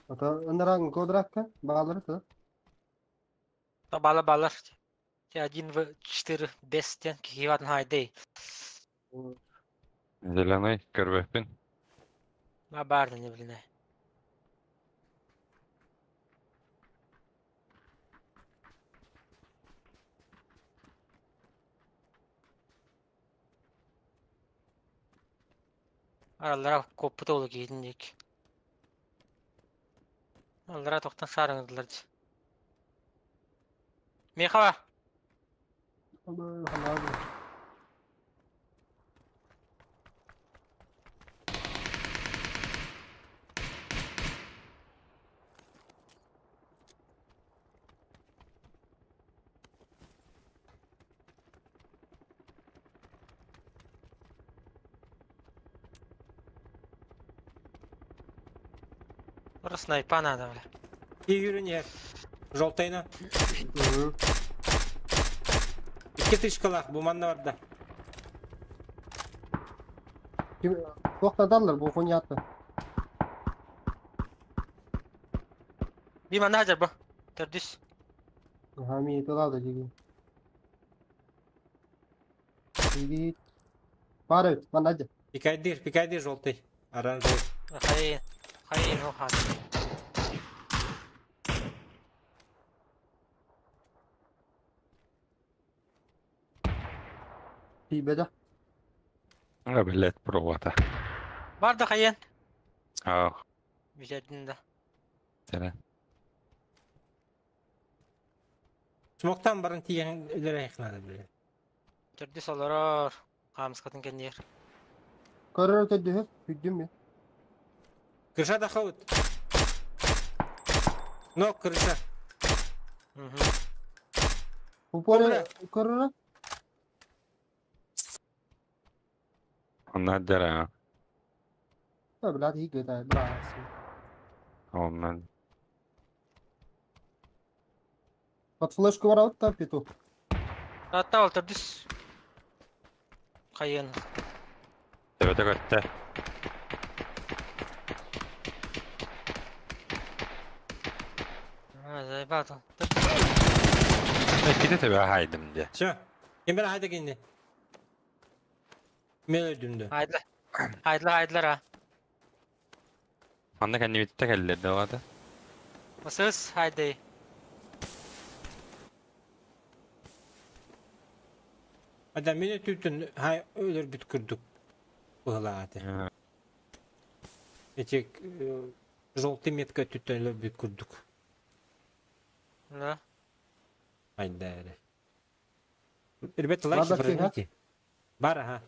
Ата ыныран кодракка баалары та. Бала балар. Те 1 в 4 без стен кихиватын хайдей. Зеленый көрбөппүн. Ма барды не блин. Аралара коппут олу киһинник. Аллара тоқтан шарыңдылар. Мехава. Allah. Снайпа надо, бля. И юринер. Желтайна. Угу. Икки тышкалах, бу манна барда. Ким тоқтадалар бу хуняты. Би манна бу. Төрдүс. Ага, ми тулады диги. Диги. Бар мана жа. Пикайдир, пикайдир желтый. Оранжевый. Хай. Хай, ну хат. Тибеде. А, блядь, провода. Бар да хайын. А, Бижердин да. сәлем. Смоктан барын тиген үлere надо, блин. Төрдүс олорор. Камыскатын кеннер. Көрөр төдү, хүдүм ми. Крыша доходит. Но крыша. Угу. Упоре көрөр. Онна дара. Да, блядь, хи гыта, бра. Оннан. Под флешку бар та пету. Атта ол төрдүс. Хайын. Төбөтө көттө. А, заебал. Төрдүс. Иккитэ төбө хаайдым дии. Все. Ким бер хайда кинини? Мен өлдүм да. Хайдылар. Хайдылар, хайдылар а. Манна кэннибитте кэллэр да оҕата. Сыс хайдый. Ада мин өтүүтүн хай өлөрбүт курдук быһылааты. Эти желтый метка өттүттэн өлөрбүт курдук. Да. Айда эрэ. Ребята, лайки Надо фига. прожмите. Бар, ага.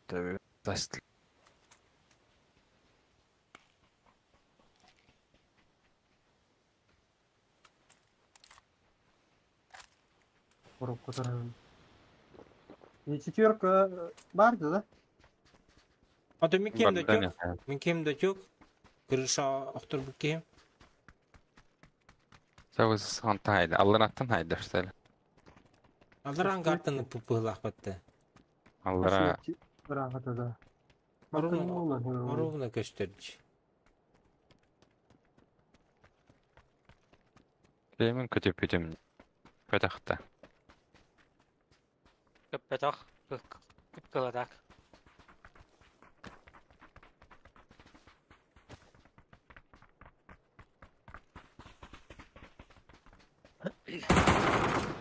Төбө Коробка таран. И четверка бар да? А то мин кем да Бардан тёк, мин кем да тёк. Крыша охтор бу кем. Сабыз ханта хайда. Аллар аттан хайда что ли? Алар ангартын пупылах батты. Аллара Браха да. Ровно көстөрдү. Кемин көтөп бүтүм. Көтөхтө. Көппөтөх. Күп кыладак.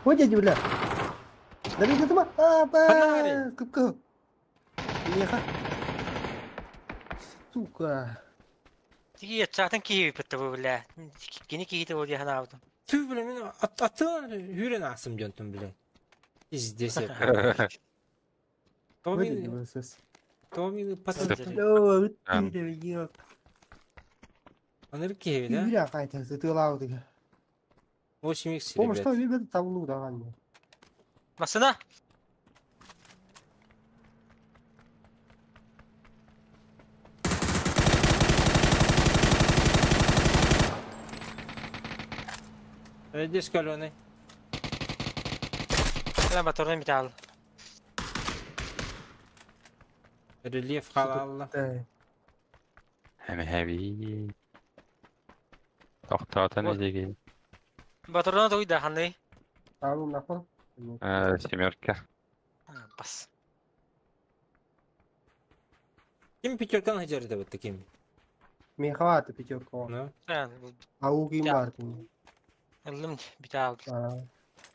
Ой, дядя, бля. Да ведь это А, Фонарик. ба, кып-кып. Леха. Сука. Тиги чатын киһи битте бу бля. Кини киһи ол яһана алдым. Түү биле мен атын хүрен асым дьонтун биле. Пиздец это. Ой, дядя, Томин, бля, сыс. Томин патын. Сып. О, Ан. ты, да, Аныр кеви да? Бля, қайта, ты лауды. 8 х Помнишь, что ребят. ребята там лу давали. Масына. Здесь каленый. Lan моторны металл. Рельеф халалла. Да. Хеми хеви. Тохтоотон Вот. эдиги. Моторны туйда ханы. Там нахуй. Семерка. Бас. Ким пятеркан хажарды вот таким. Мехаваты пятерку. Ну. А у Я. Мартин. Ылым битал.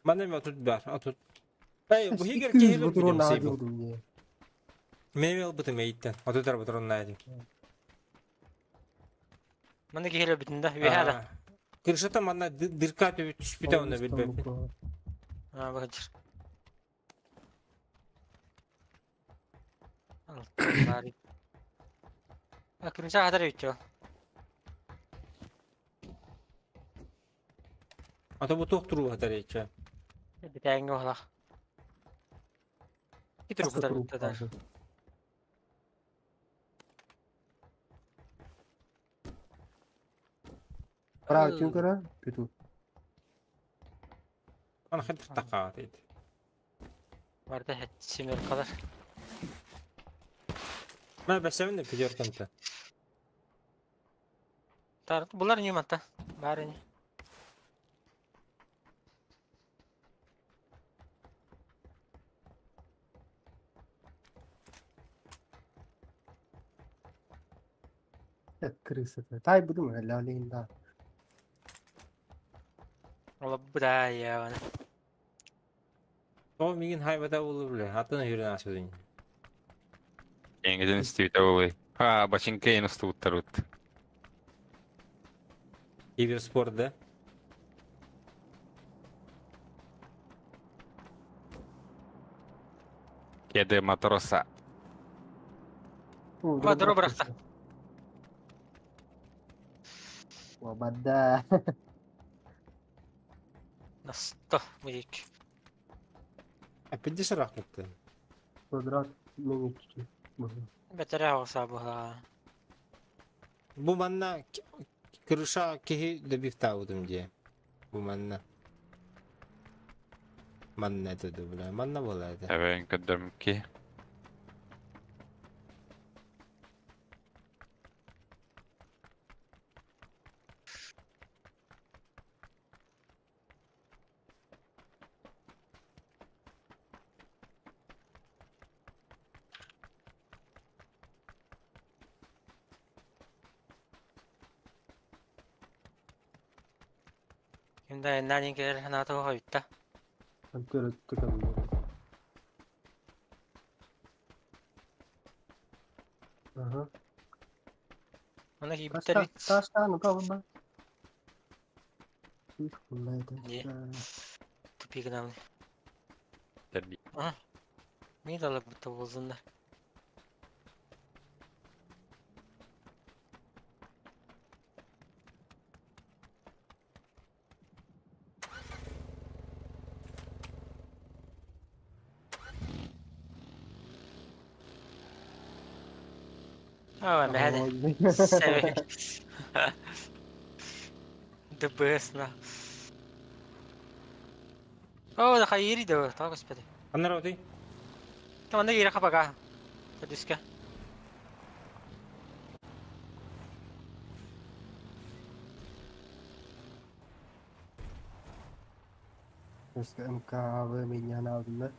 Мана мен тут бар, а тут. Эй, бу хигер 200 кехилер патрон бүтүм надо сейбу. мне. Мен бутым эйттен. А тут патрон найдем. Маны киһи бүтүндә. Үһәдә. Крышата манна дырка төбү түспүтэ онна билбеппин. А, бахыр. Алтын А, крыша хатар үтчө. А то бу тохтуру хатар эче. Битәңге ола. Китер хатар үтчө да. Право тюнкера, пету. Ана хатар тақаат эйт. Барда хәт семер калар. Мен бәсәмин де пятерканта. Тар, булар не манта. Бары не. Это крыса. Тай буду, ля да. Ола буда я. О, мигин хайбата болу биле. Атын хүрен асудын. Эңгеден истибите болой. Ха, бачинка ен устубуттар ут. Киберспорт, да? Кеды матроса. Ма, дро брахта. Лобода. Насто мыйык. А 50 рахматты. Квадрат минутки. Бәтәрә оса була. Бу манна крыша кихи добивта удум де. Бу манна. Манна это да, бля. Манна была это. Эбен көддөм ки. Ким да эннанин кэлэр санаата хойутта. Антыр өттө кэллэ. Ага. Оны киирбиттэр Таста бит. тастааны тоҕо Не. Тупик нам. Терби. Ми дала бутта болзундар. Аа, мэхэ. Сэвэ. ДБС на. О, да хайири да, так господи. Аннара отый. Там анда киирэ хапага. Төдүскэ. МКВ меня надо.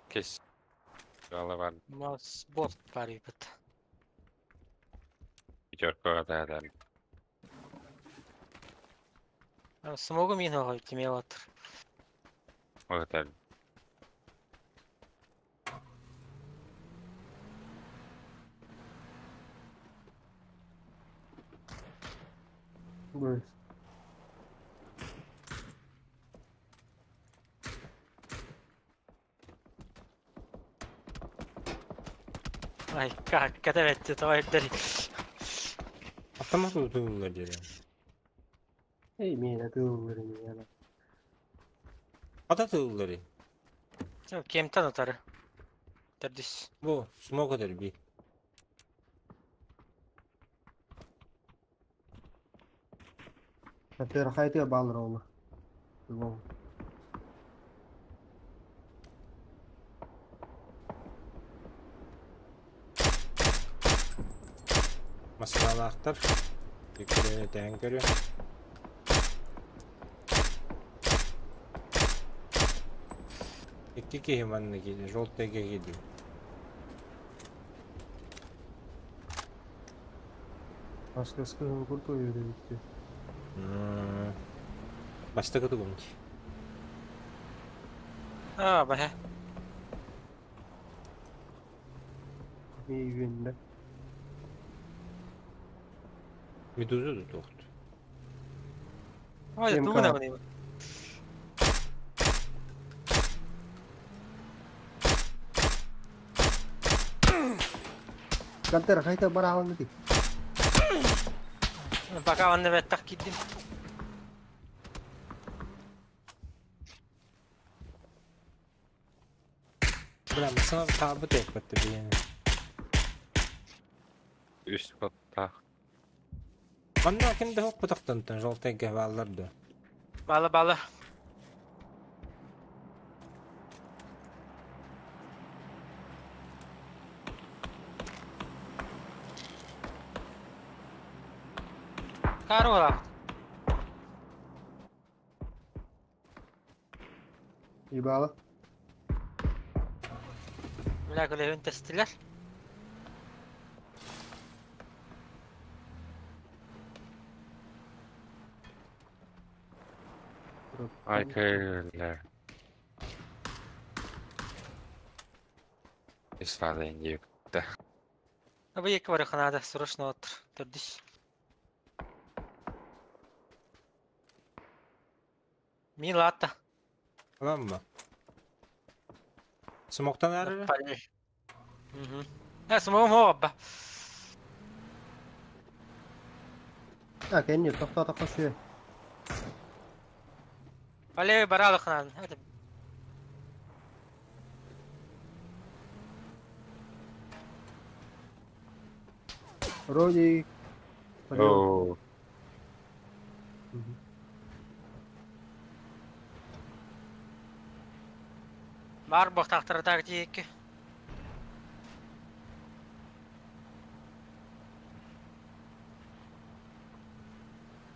Кес. Ала бар. Мас борт бар бит. Пятерка да да. Смогу мин оҕой тиме отыр. Вот это. Быс. Ай, как катаветти тоойдори. Автомат утулла дире. Эй, меня тыллары меня. Ата тыллары. Кемтан отары. Төрдүс. Бу смог өтөр би. Например, хайты баллар ола. Любого. Масалаахтар. Үккүрүнү тээн көрү. Икки киһи манна киирдэ, желтыйга киирдим. Başka kurt oynuyor dedik. Бастакы тугум ди. Аа, баһа. İyi günler. Медуза да туохт. Ой, МК. тугу наманы. Кантер хайты бар алын ди. Пока онны беттах киирдим. Бля, масана таабыт эппетте биен. Үс котта. Манна ким да хоппутахтан желтыйга бааллар да. Бала бала. Карола. Ебало. Бля, көлөһүн тестилер. Ай кэллэ. Исфада индик. Абы екі бар ханада срочно отыр. Төрдүс. Мин латта. Tamam mı? Смоктан әрі? Мгм. Э, смогу мого. А, кенни тоқтата қошы. Але баралы ханан. Это Вроде. Оо. бар бохтахтар тиекки.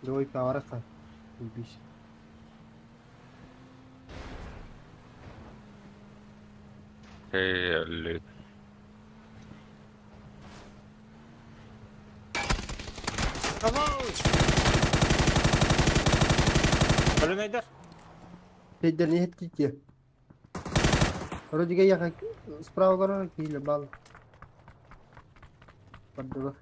Двойка араха. Убись. Кэллэ. Абау! Өлөнөйдөр. Тейдерни хеттити. Вроде я справа гора или бал. Бардылар.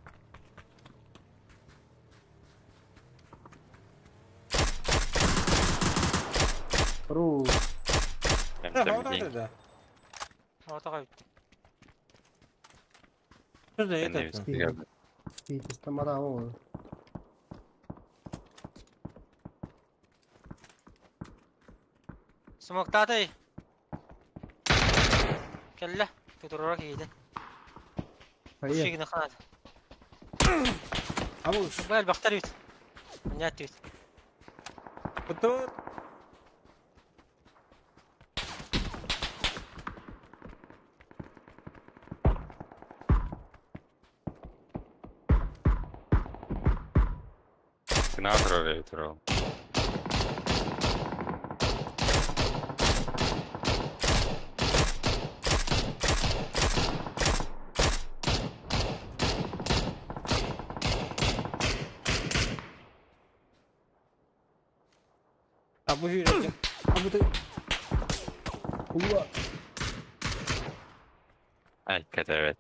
Ру. Да. Отаға бітті. Что за это? Тамара ол. Смоктатай. Кэллэ. Тутурора киһитин. Хайа. Шигini ханат. Абау! Бэл бахтар бит. Нят бит. Тут. Сенатор öyle. А бу жүрөккө. А бу Ула. Айкат evet.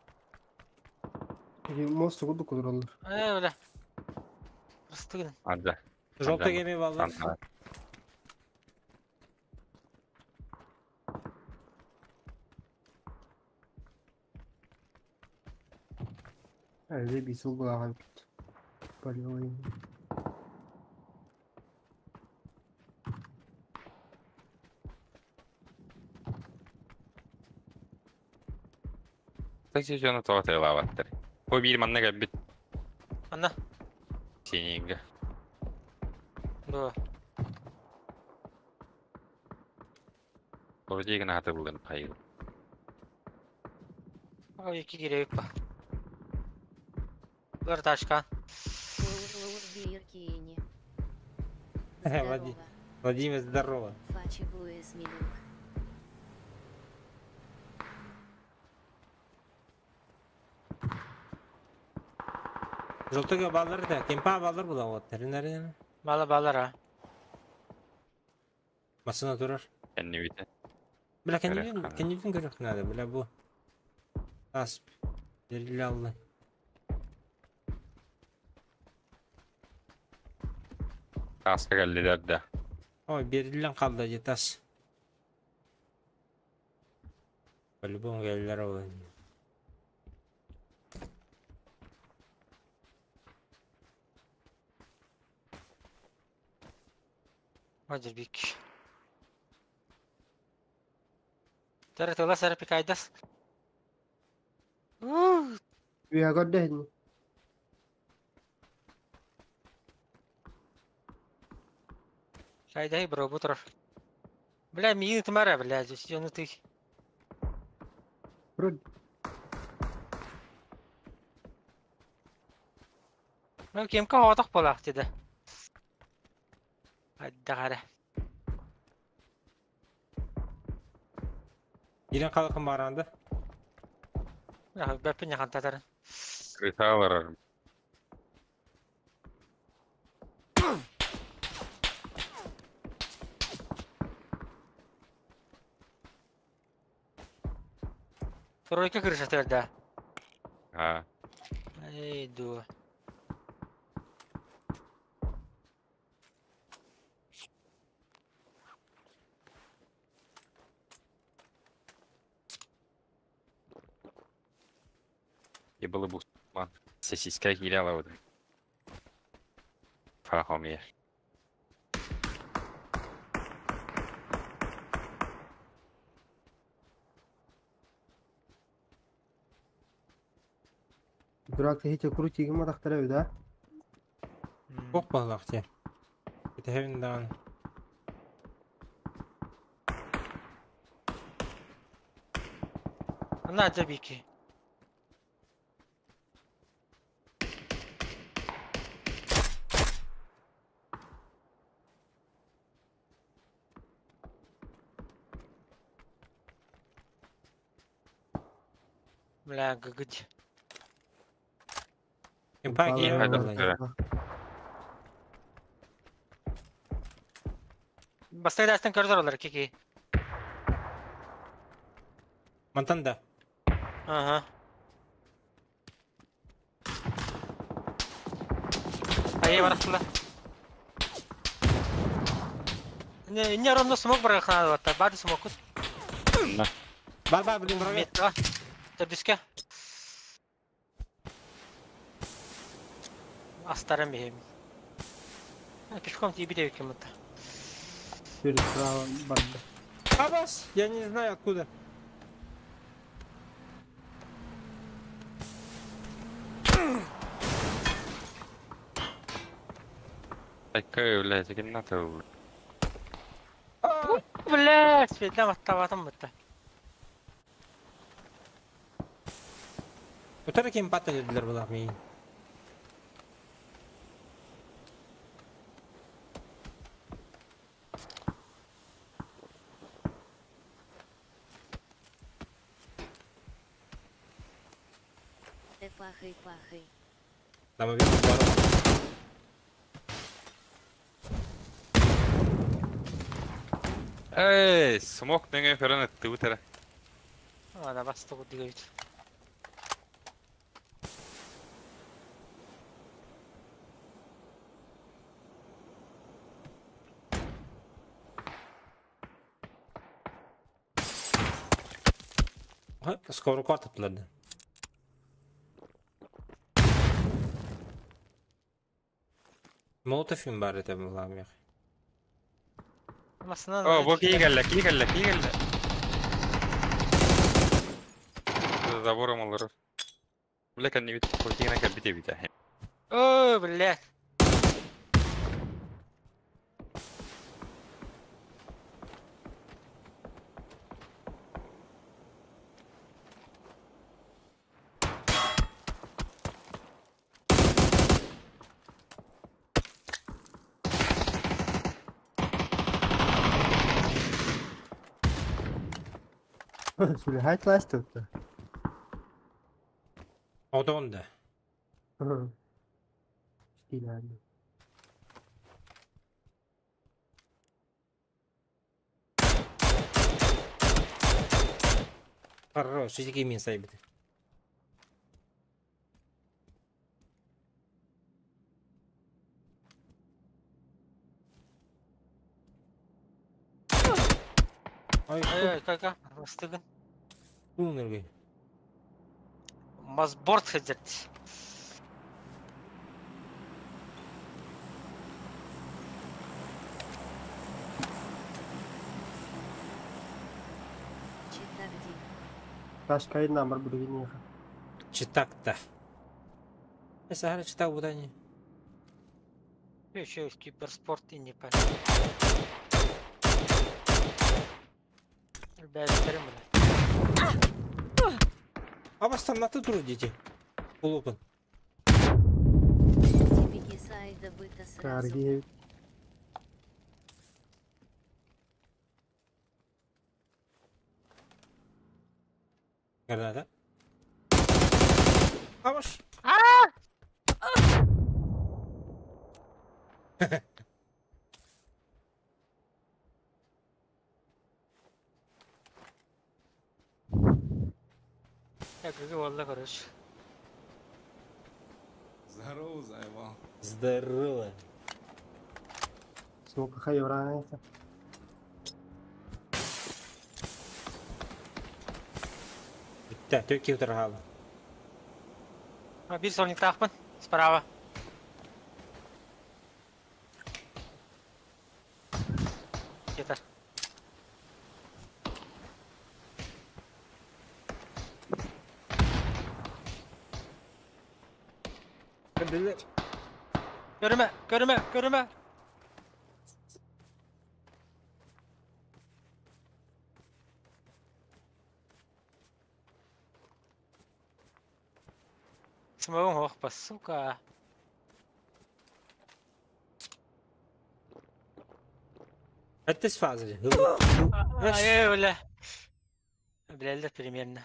Мост курдук кудураллар. Э, бля. Рыстыгын. Анда. Желтый геми баллар. Әле бисул булаган бит. Полевой. Такси жона тоғыт айлаваттыр. Бу бир манна кэлбит Анна. сининге. Бу. Вроде гына хаты булган хайыл. Ой, iki керек ба. Бұлар ташкан. Оу бир киини. Владимир, Здорово. Владимир, здорово. Фачи буэс милюк. Желтый баллар да, кемпа баллар була вот. Теринер. Бала балар а. Масына турар. Энни бите. Бля, Көрөх кеннибин, хана. кеннибин көрөх надо, бля, бу. Асп. Берилаллы. Таска кэллилер да. Ой, берилен қалды жетас. По-любому келлер ол. Hadi bir. Тәрі тыла сәрі пикайдас. Уя көрдө. Кайдай бро бу турар. Бля, миин тымара, бля, здесь ты. Вроде. Ну, кемка отақ болақ деді. Айда қара. Ирен қалқын баранды. Бәппін яқан татарын. Крысалар. Тройка крыша төрді. А. Эй, ду. И было бы Сосиска киляла вот. Фахомия. Дурак хите крути гима тахтара да? Бок баллақ те. Кетехевин дан. Ана жабики. Бля, гыгыч. Кемпа Баллар. кием Хайда баллар. тура. Бастайдастан көрдөр олар кики. Мантан да. Ага. Айы барахтыла. Не, не ровно смог барахтана баттар. Бады смог. На. Бар бар блин врага. Метро. Төрдүскэ. Астарам бихем. Пешком тебе бит кем это. Перед справа банда. Абас, я не знаю откуда. Такая, блядь, надо. Блядь, светлям аттаватым бытта. Өтөр кем паттан өдүлөр булар мейин. Пахай, пахай. Там вижу пару. Эй, смог неңе көрөн этти бутера. Ана басты дигебит. Скоро картаптылар. Молотов им бар это была мех. Масынан. О, бу кии келле, кии келле, кии келле. Забором олорор. Бля, кэнни бит куртигина кэлбит эбит ээ. О, блядь. Сүлэхай класс тут. Одон да. Стилями. Хорош, ити мин сайбит. Ай, Ай, кака, бастыгын. умерли. Мазборд хедерт. Читагди. Ташкай намар билигиниха. Читак-то. Сахара читак будани. Еще киберспорт и не понятно. Ребята, блядь. А вас там на ты дети. Улупан. Типики сайда быта сразу. Карги. Граната. А ваш. Я говорю, валла, короче. Здорово, заебал. Здорово. Смока хайвраниха. Да, только утрагала. А, бир солник тахпан, справа. Где-то. Görüme, görüme, görüme. Смогу ох, сука. Это с фазы. Ай, бля. Бля, да, примерно.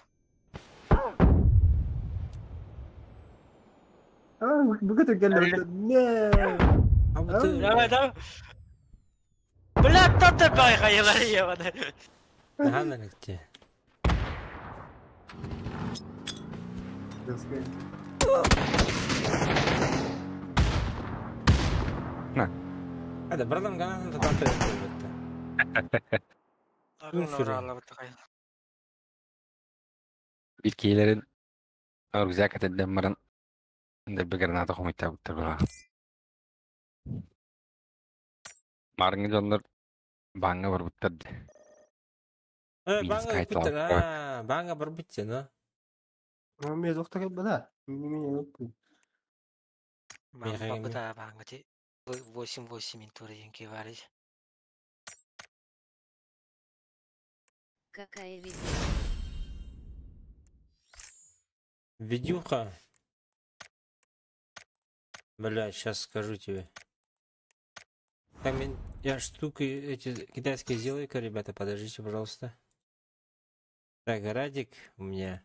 Бүгүт келле. Не. А вот Давай, давай. Бля, кто ты хайалар ебаный. Наһаа налегте. На. Hadi buradan kanalını da elbette. Sürü. Bilkilerin рюкзак этэрдэн баран дэлби граната хомуйтаабыттар быһа. Маарыҥҥы дьоннор бааҥҥа барбыттар дии. Э, Минск баҥҥа айтылаабыттар. ыппыттар, аа, бааҥҥа барбыт но. Ну, мне доктор да. Не меня Михаил. Бабыта баангати 8-8 интури варить. Какая видео? Видюха. Бля, сейчас скажу тебе. Там я штуки эти китайские сделаю-ка, ребята, подождите, пожалуйста. Так, Радик у меня.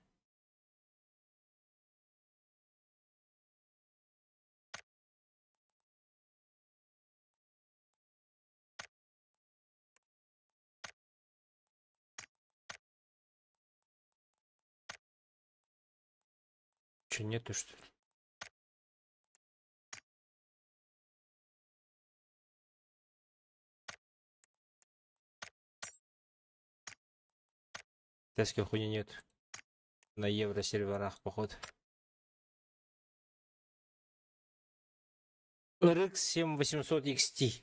Че, нету, что ли? Китайской хуйни нет. На евро серверах, походу. RX 7800 XT.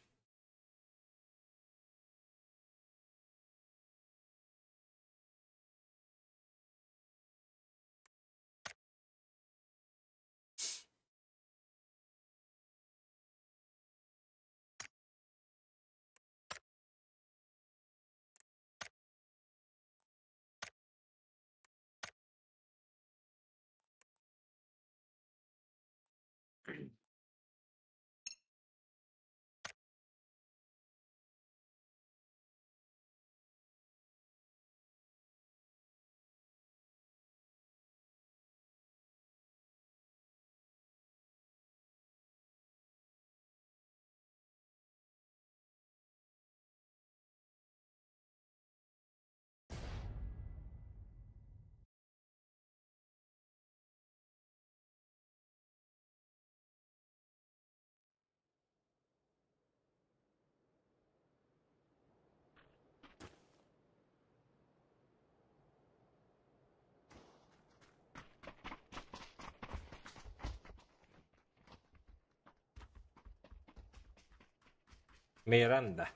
Миранда.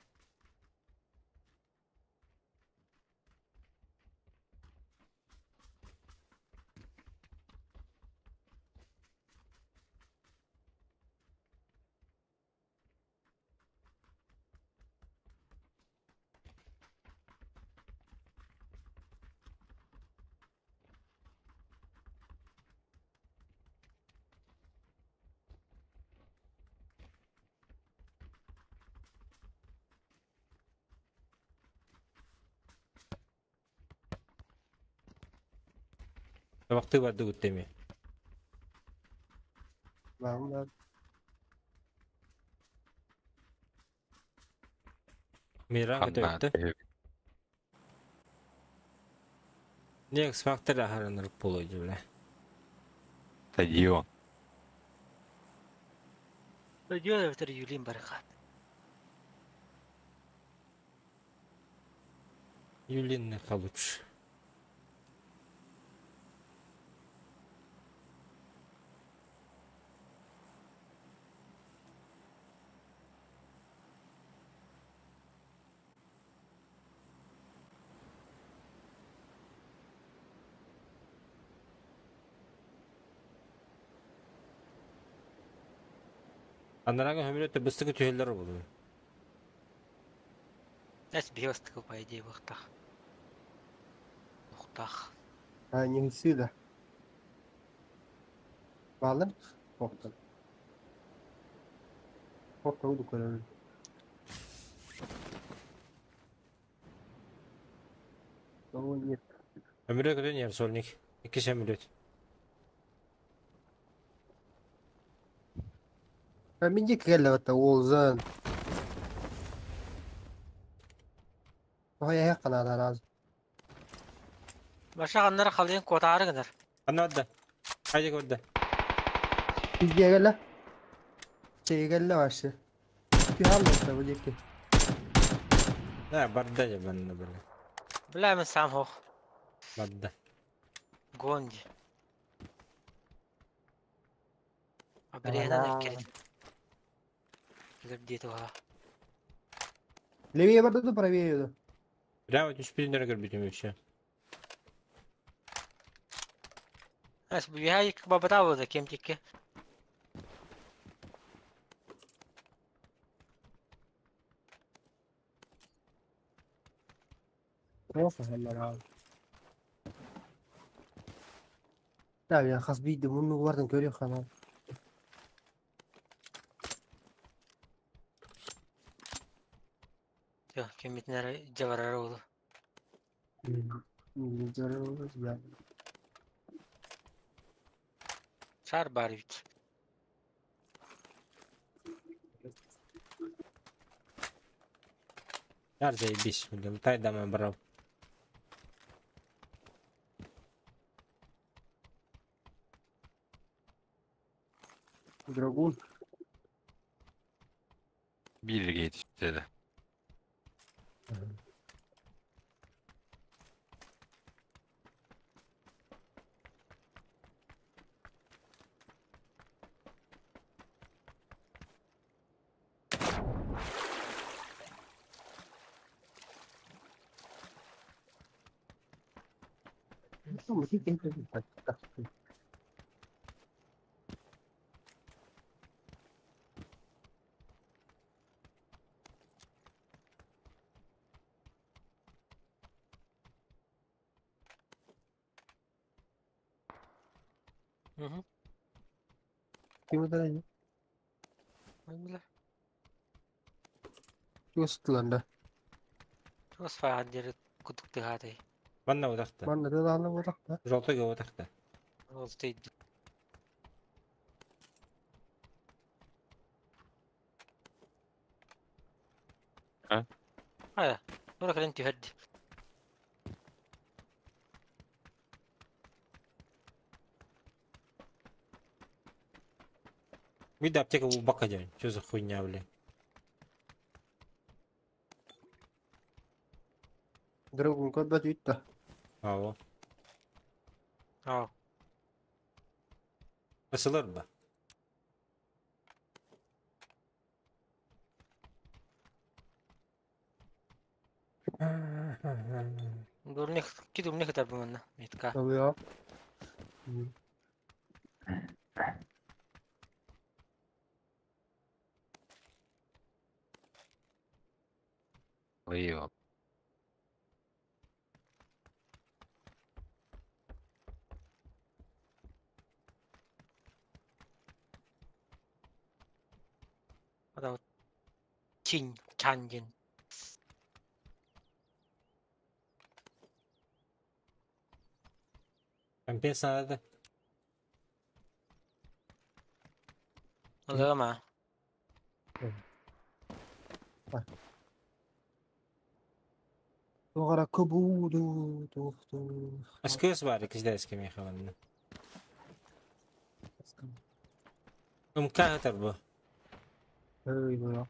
Табакты барды күттеми. Да. Миран Ханна көтөттө. Не X-Factor ахараныр болойду бля. Стадион. Стадион өтөр Юлин бархат. Юлинныха лучше. Анарага хөмүрөттө быстыгы түһэллэр буолуо. Эс биостыгы по идее вахтах. Ухтах. А, не сюда. Балыр. Тоқтар. Тоқтар уду көрөр. Того нет. Өмүрө көтөн ер сольник. Икки сөмүрөт. А мен де кэллэ это олзан. Тоҕо канада раз. Баша аннары халыйын куотаары гынар. Анна отда. Хайда көрдө. Бизге Чейгелле вообще. Түһаллар бу диэки. Да, барда я банна бля. Бля мен сам хох. Барда. Гонди. Абрена керет. Лебди туха. Левее барда да правее да. Прямо түспүтүнөр көрбүтүм вообще. Ас бу яй бабата болду кем тикке. Да, я хас биди мунну бардын көрү хана. Жо, кемитнер жабарар болду. Шар бар бит. Яр заебись, блин, тай дама брал. Драгун. Bir yetişti. Ким это? Бля. Чувствовала. Туос фаан дери кутук тыгатай. Манна утахта. Манна да утахта. Желтый утахта. Ол тейди. А? Ая, Ура кален түһәрди. Вида аптека у бака день. Что за хуйня, блин? Драгун көрбөт үттэ. Ао. Аа. Басылар ба? Дурних кидумних табымына метка. Алыа. Ой, Ада Чинь чан дин. Компенса надо. Алыма. Тугара кыбуду тухту. СКС бар, киздайский мехаванна. МК тарбы. Эй, бля.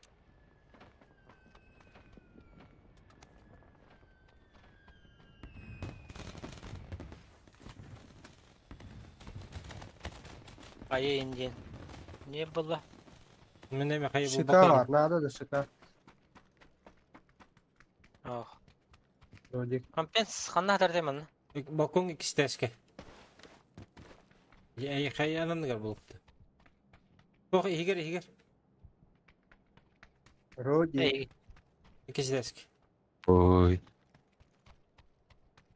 Айы индин. Не было? Мене мехай бу Шикар, надо да шикар. Ох. Родик. Компенс ханна тардеман. Балкон икистәскә. Я хаянан булыпты. Ох, игер, игер. Родик. Эй, Икистәскә. Ой.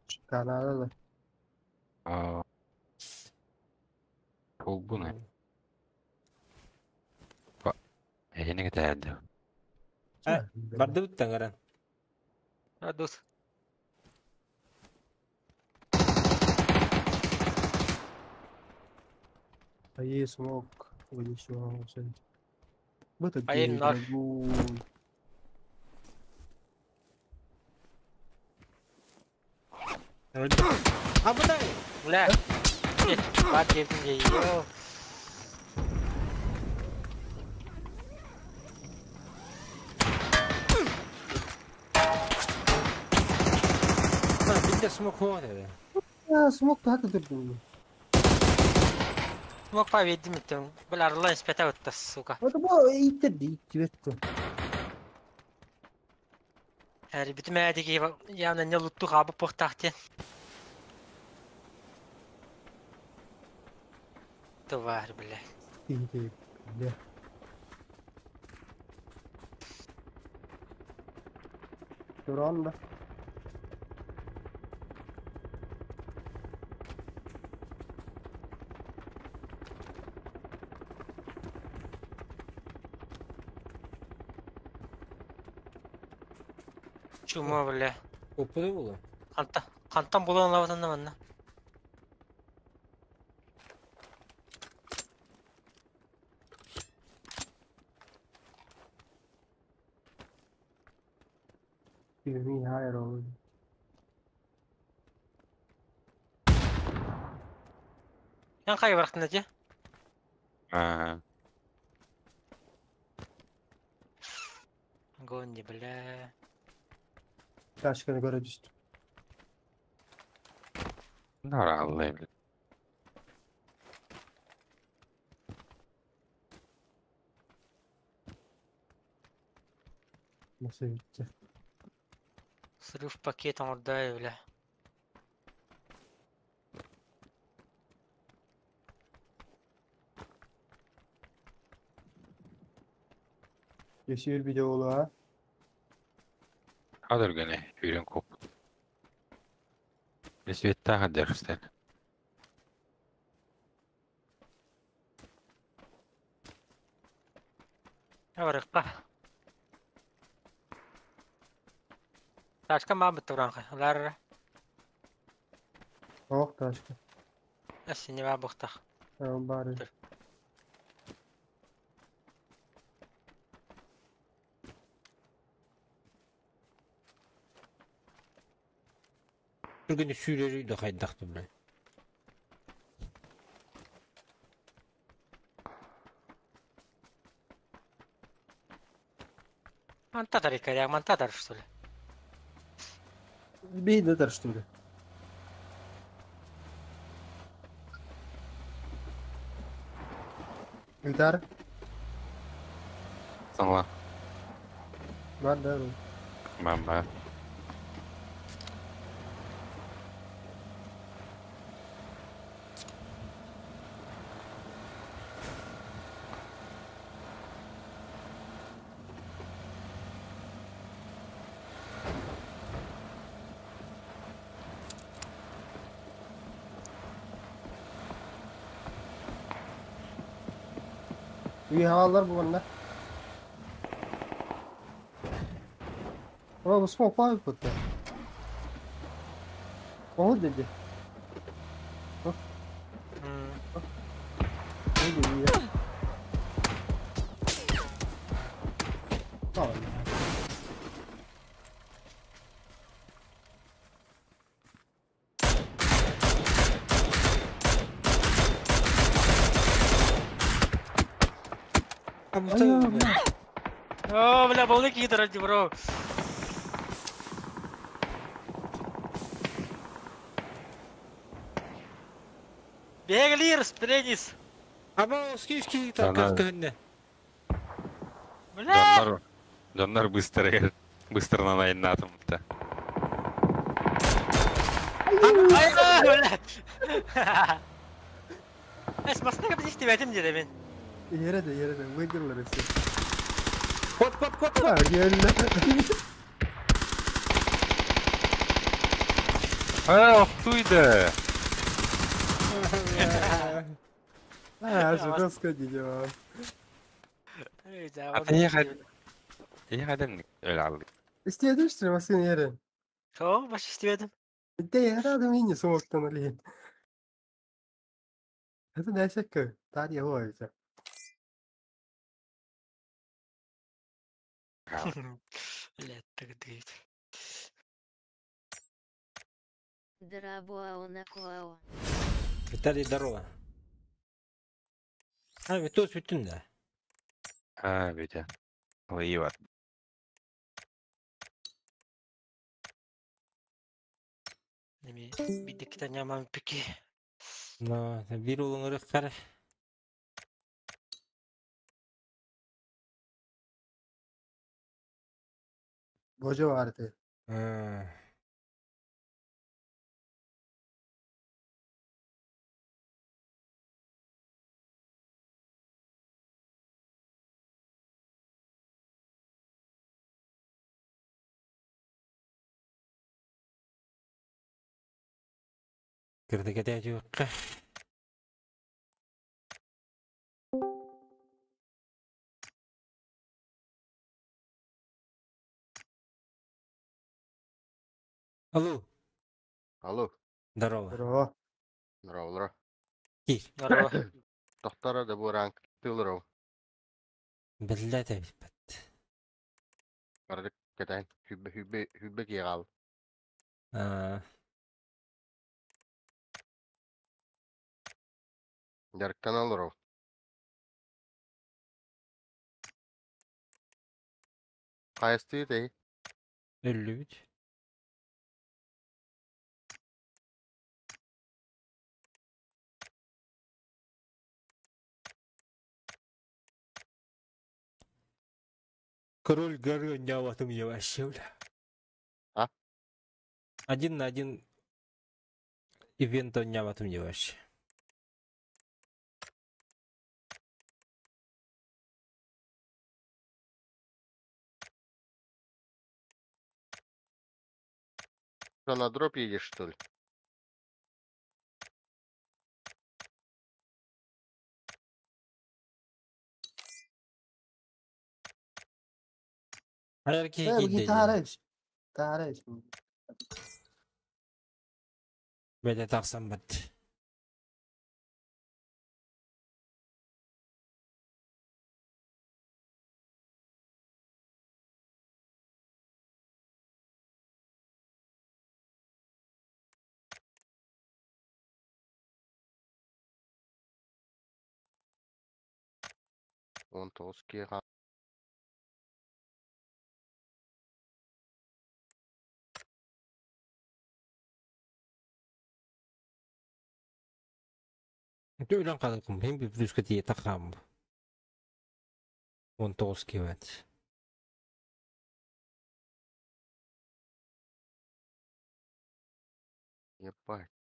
Шикар надо да. Аа. Полбуна. Эйне кетәрді. Барды буттан гаран. Радус. Ае смог. Ой, ничего. Вот Ае, это ноль. драгун. Абыдай! Бля. Бар дебдин дей. Bitte смок хоот эбэ. Смок таһа турдум. Смок па веддим иттем. Бля, арла испета өттө, сука. Это бу иттер итти Әри битим әдиги явно не лутту хабы похтахте. Тварь, бля. Бля. Туран да. Чума, бля. Оппуда була. Канта, кантан булан лаватан манна. Ми хайро. Ян кай барахтын же? Аа. Гони, бля. Ташканы көрө түстүм. Нара аллай, бля. Nasıl bitti? Срыв пакетом отдай, бля. Yaşıyor bir de oğlu ha. Хадыр гене, үйрен коп. Лесветта хадыр стен. Барыкка. Ташка ма бутуранка. Лар, Ох, ташка. асини ма бухтах. Бары. Түргені сүйрері үйді қайдақты, бля. Мантатар икаря, мантатар, что ли? Бейдетер, что ли? Удар. Саңла. Бар да. Мама. İyi havalar bu bana. Ama bu smoke var burada. O dedi. Ne dedi ya? Tamam. О, бля, балык гидро, бро. Беглир, спредис. Аба, скишки так как Бля! Доннар, доннар быстро, быстро на найнатым-то. Ай, бля! Эс, масына капец истебетим деди мен. Yere de yere de выиграли все. Кот, кот, кот, А, geldi. А, охтуйда! А, жестко дела. А ты ехать, öyle aldık. İsteyedin işte maskenin yere. Tamam, baş istemedim. De herhalde yine soğuktan alayım. Это не Тарья ловится. Бля, так дыть. Дорабуао накуао. Виталий, здорово. А, Витос бүтүн да. А, Витя. Воеват. Неме биддикитен нямам пики. Но, бир улуңыры қара. Божо бар ити. Кырдыкете жуққа. Алло, Алло, здорово. Здорово. здорово, здорово. Кир. Здорово. Тохтара да буранг тылров. Биллә бит. Бардык кетен хүббе хүббе хүббе киғал. А, Жарктан алыров. Кайсты дей. өллү бит. Король горы няватым я вообще, бля. А? Один на один ивент няватым я вообще. Что, на дроп едешь, что ли? Айар ки Э, кидде. Гитарыч. Тарыч. Бәдә тақсан бат. Он тоғыз киғал. Өлөн қалықым, хем bir плюска тие тақам. 19 кебет. Ебать.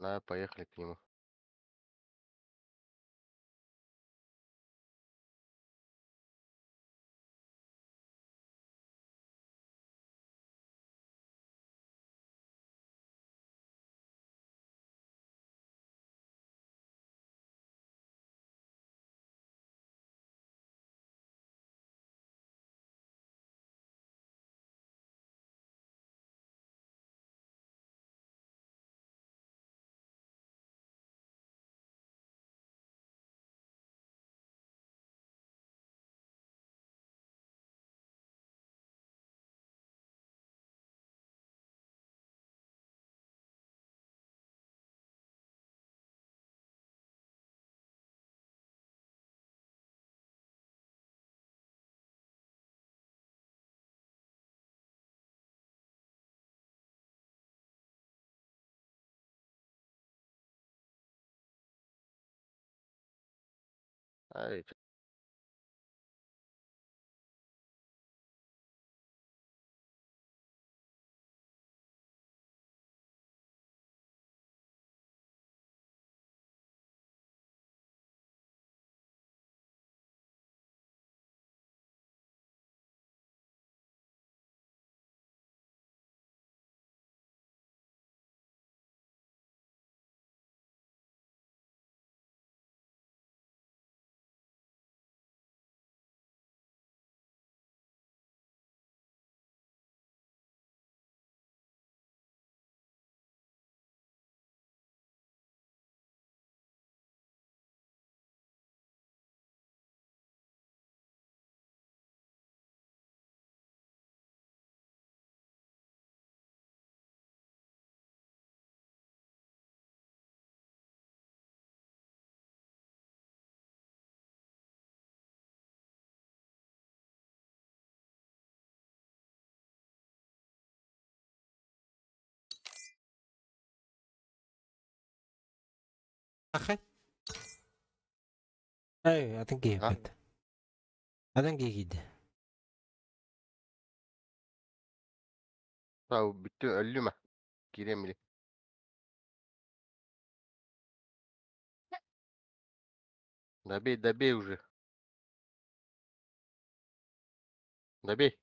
Да, поехали к нему. Ай, Ахай. Эй, атын киһи А? эппит. Атын киһи киирдэ. Тау бүттү өллүм а. Киирем били. Добей, добей уже. Добей.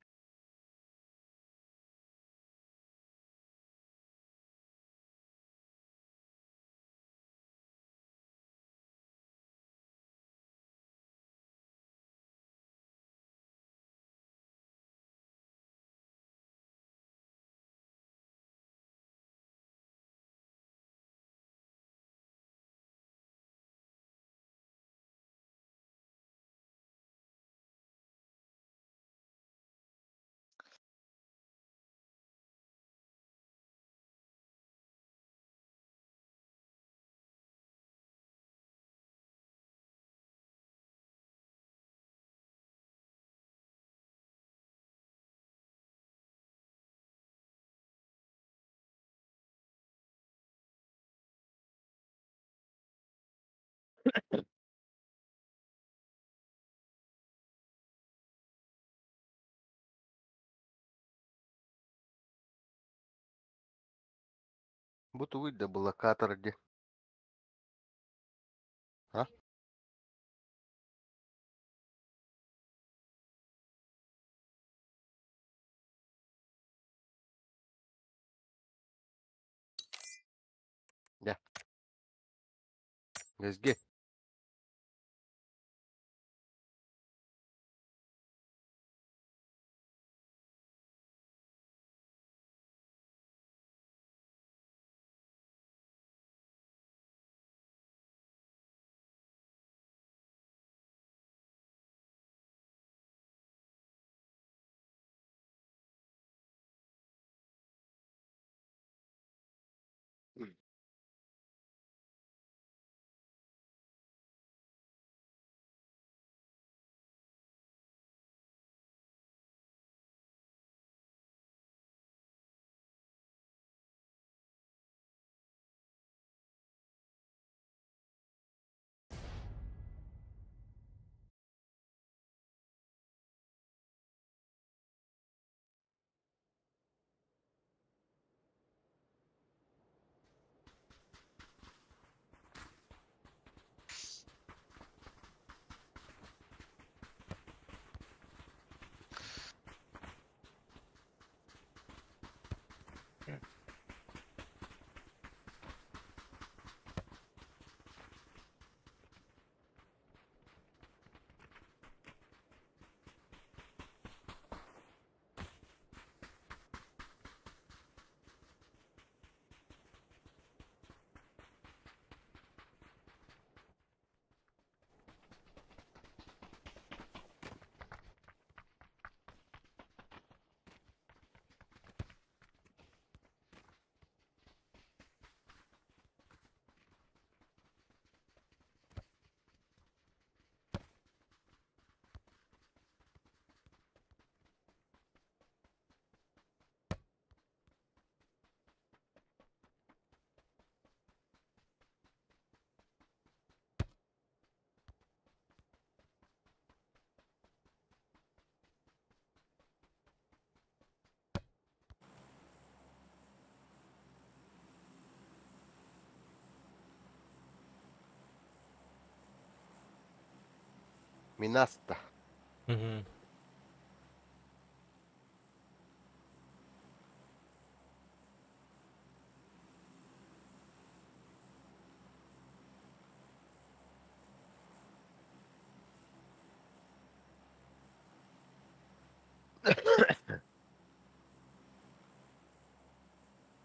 Бу тугуй да блокатор ди. А? Дьэ. Газги. Минаста. Мгм.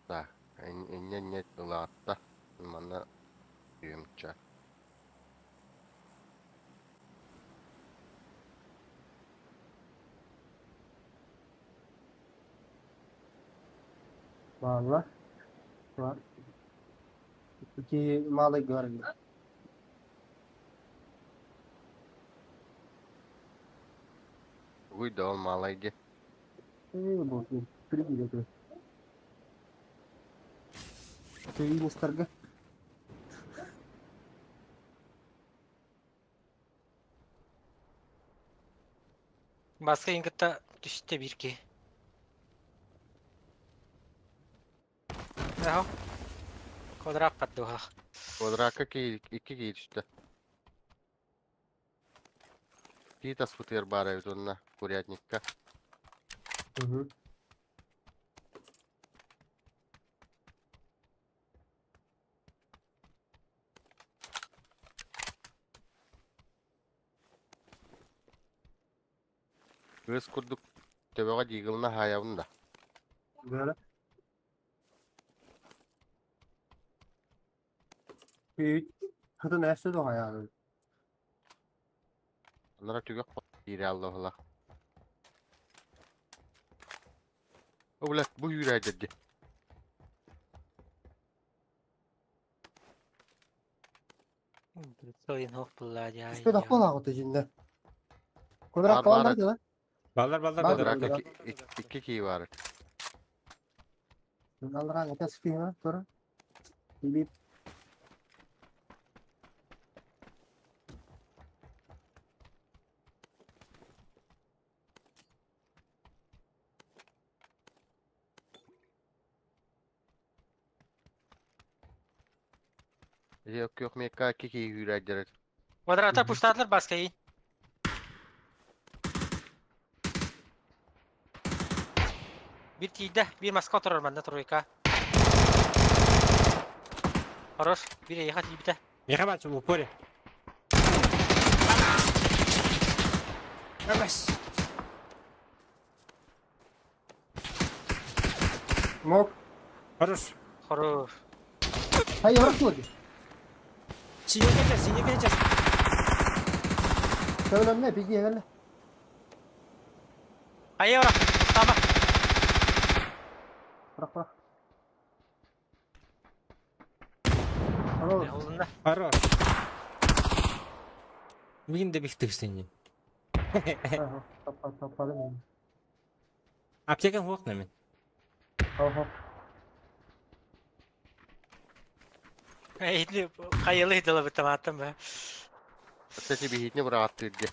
Так, инне улаатта. Манна үйүмчэ. Бааллар. Бар. Ики малый говорили. Тугуй да ол малай ди. Бу прибили. Ты не старга. Баска иин кытта түстэ биир киһи. Аһо. Квадрат дуһах. Квадракка киһи икки киһи түстэ. Киһи таспытыгар баар эбит уонна курятникка. Кыыс курдук төбөҕө диигылына хаайабын да. Böyle. Хытын эссе доҕайаары. Анара түгэх киирэ алла О, блядь, бу үүрээдэрди. Үстэ дахпалааҕыт дьиннэ. Квадрат Бар, бар. баллар да? Баллар баллар Бар, квадрат. бар. Икки киһи баар. Аллараа это спина тура. Бип. Yok yok мекка икки киһи үүрээдэрэр. Квадрата пуштаатылар баска иин. Биир тиийдэ, биир маска отырор манна тройка. Хорош, биир эйиэхэ тиийбитэ. Миэхэ бааччы в упоре. Абас. Мок. Хорош. Хорош. Хай бырах дуо. Синий кечер, синий кечер. Сөөлөннө биги эле. Хайа бырах, тама. Бырах бырах. Хорош. Олунна. Хорош. Билим да бихтыгсыни. Таппа таппадым. Аптекам хуак намен. Охо. Эйли хайылы дала битаматтым ба. Кстати, биһитини бырааттыырге.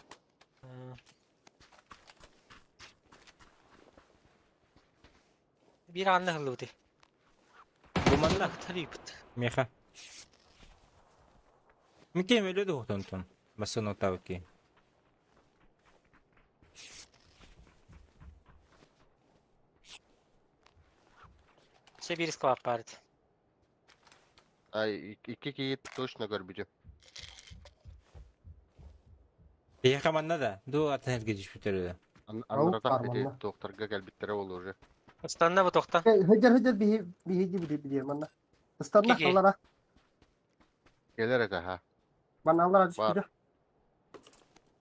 Биир анны хыллыбыты. Буманна. Тарипт. Меха. Микем өлө духтон Басын отабыки. Все биир склад барыт. Ай, икки киһи точно көрбүтүм. Бейха манна да. Ду атын эрге түшпүтөрү. Аннаратах бар ити манна. докторга кэлбиттэрэ ол уже. Ыстанна бу тохтан. Хыдьар хыдьар биһи биһиги бири бири манна. Ыстанна Кики. аллара. Кэлэр этэ ха. Манна аллара Бар. түспүтэ.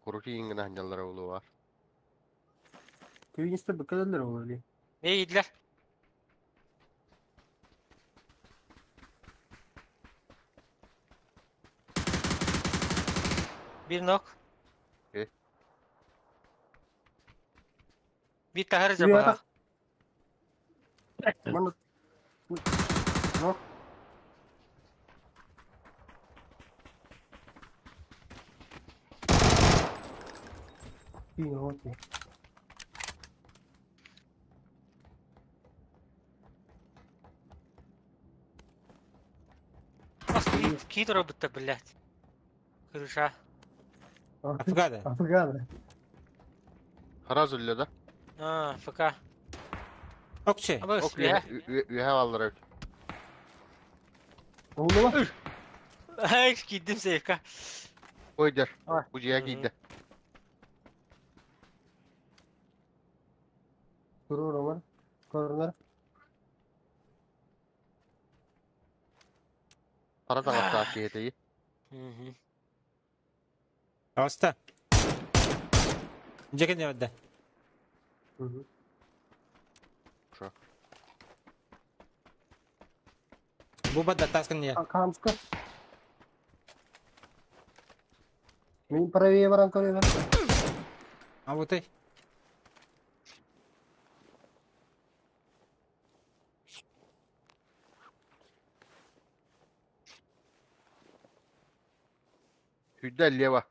Курути иҥгина ханньаллара олу бар. Күйүнүстер быккалалар олор. Не идлер? Бир нок. Э. Бир тахар Үйэ жабаа. Манна. Нок. Күйүн оти. Бас кии тура бутта, блядь. Крыша. Афгада. Афгана. Хараз үллэ да? А, ФК. Окче. Абы Ок бля. үөһэ баллар эбит. Oldu mu? Ай, киирдим сейфка. Ой дэр. А. Бу дьиэ Мгм. киирдэ. Durur var. Korunlar. Хара таҥастаах киһи этий. Мгм. Аста. Жекен не Hı. Шо. Бу бадда таскын не. Камска. Мен правее баран көрөбөр. А вот и. Сүүрдэ лево.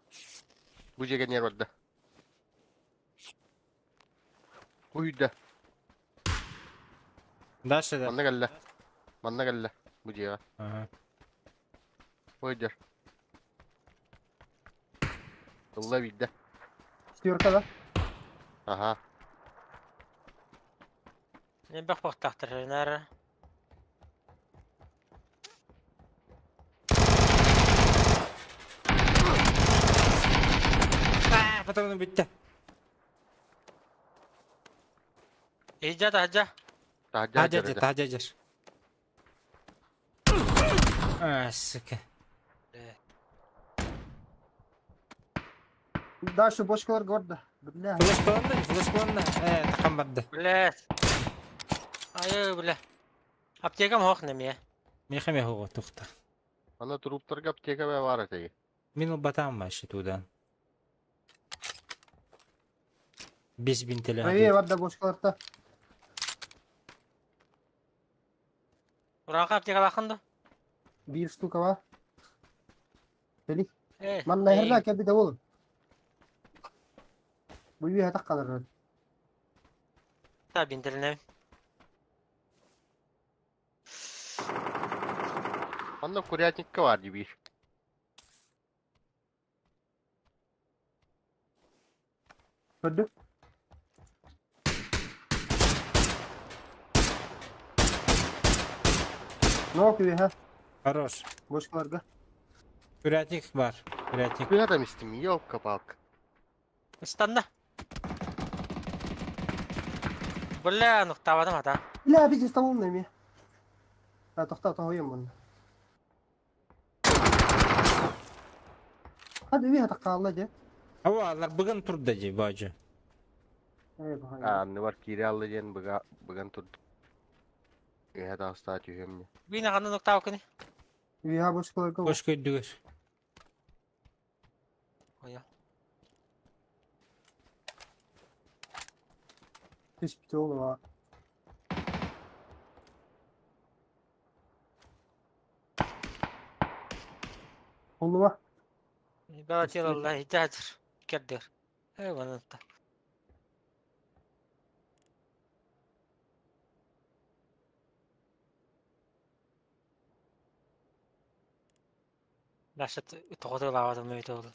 Бу дьиэгэ ньиэр барда. Уйда. Дальше да. Манна кэллэ. Манна кэллэ. Бу дьиэҕэ. Ага. Ойдер. Ылла биирдэ. Четверка да? Аха. Элбэх буохтаахтар наар. Аа, патроным бүттэ. Иһдьэ таһдьа. Таһдьа Таһдьа дьарыда. таһдьа дьар. А, сука. Дальше бочкалар гордо. Бля. Флешкаланна, флешкаланна. Такам барды. Блядь. Айы, бля. Аптекам хоох немие. Меха меха тухта. Ана труптарга аптека бар этеги. Мин батам вообще туда. Без бинтеля. Правее барда бочкаларта. Ураанха аптекалаахын да? Биир штука бар. Бели. Э. Манна херна кэлбитэ буолун. Бу үөһэ таххалар. Та бинтелинем. Манна курятникка бар дии биир. Көрдүк. Нок үөһэ Хорош. бочкаларга. Курятник бар. Курятник. Күн адам истим, ёлка-палка. Ыстанна. Бля, нуктаабатым ата. Бля, бити столун эми. А, тохта, тоһуйум мунна. Hadi үөһэ таххаалла дьэ. Ава, алар быгын турда же, бажы. Эй, баҕай. Анны бар киире алла диэн быга быган турду. Үһэ таастаа түһүөм. Бина ханна нуктаабакыны? Үөһэ бочкаларга. Кош көйдүгөр. Оя. Түспүтэ ол Олуа. Бала тело иһдьэ кердер. Э, манта. Даша тоҕотолаабатым өйтө ол.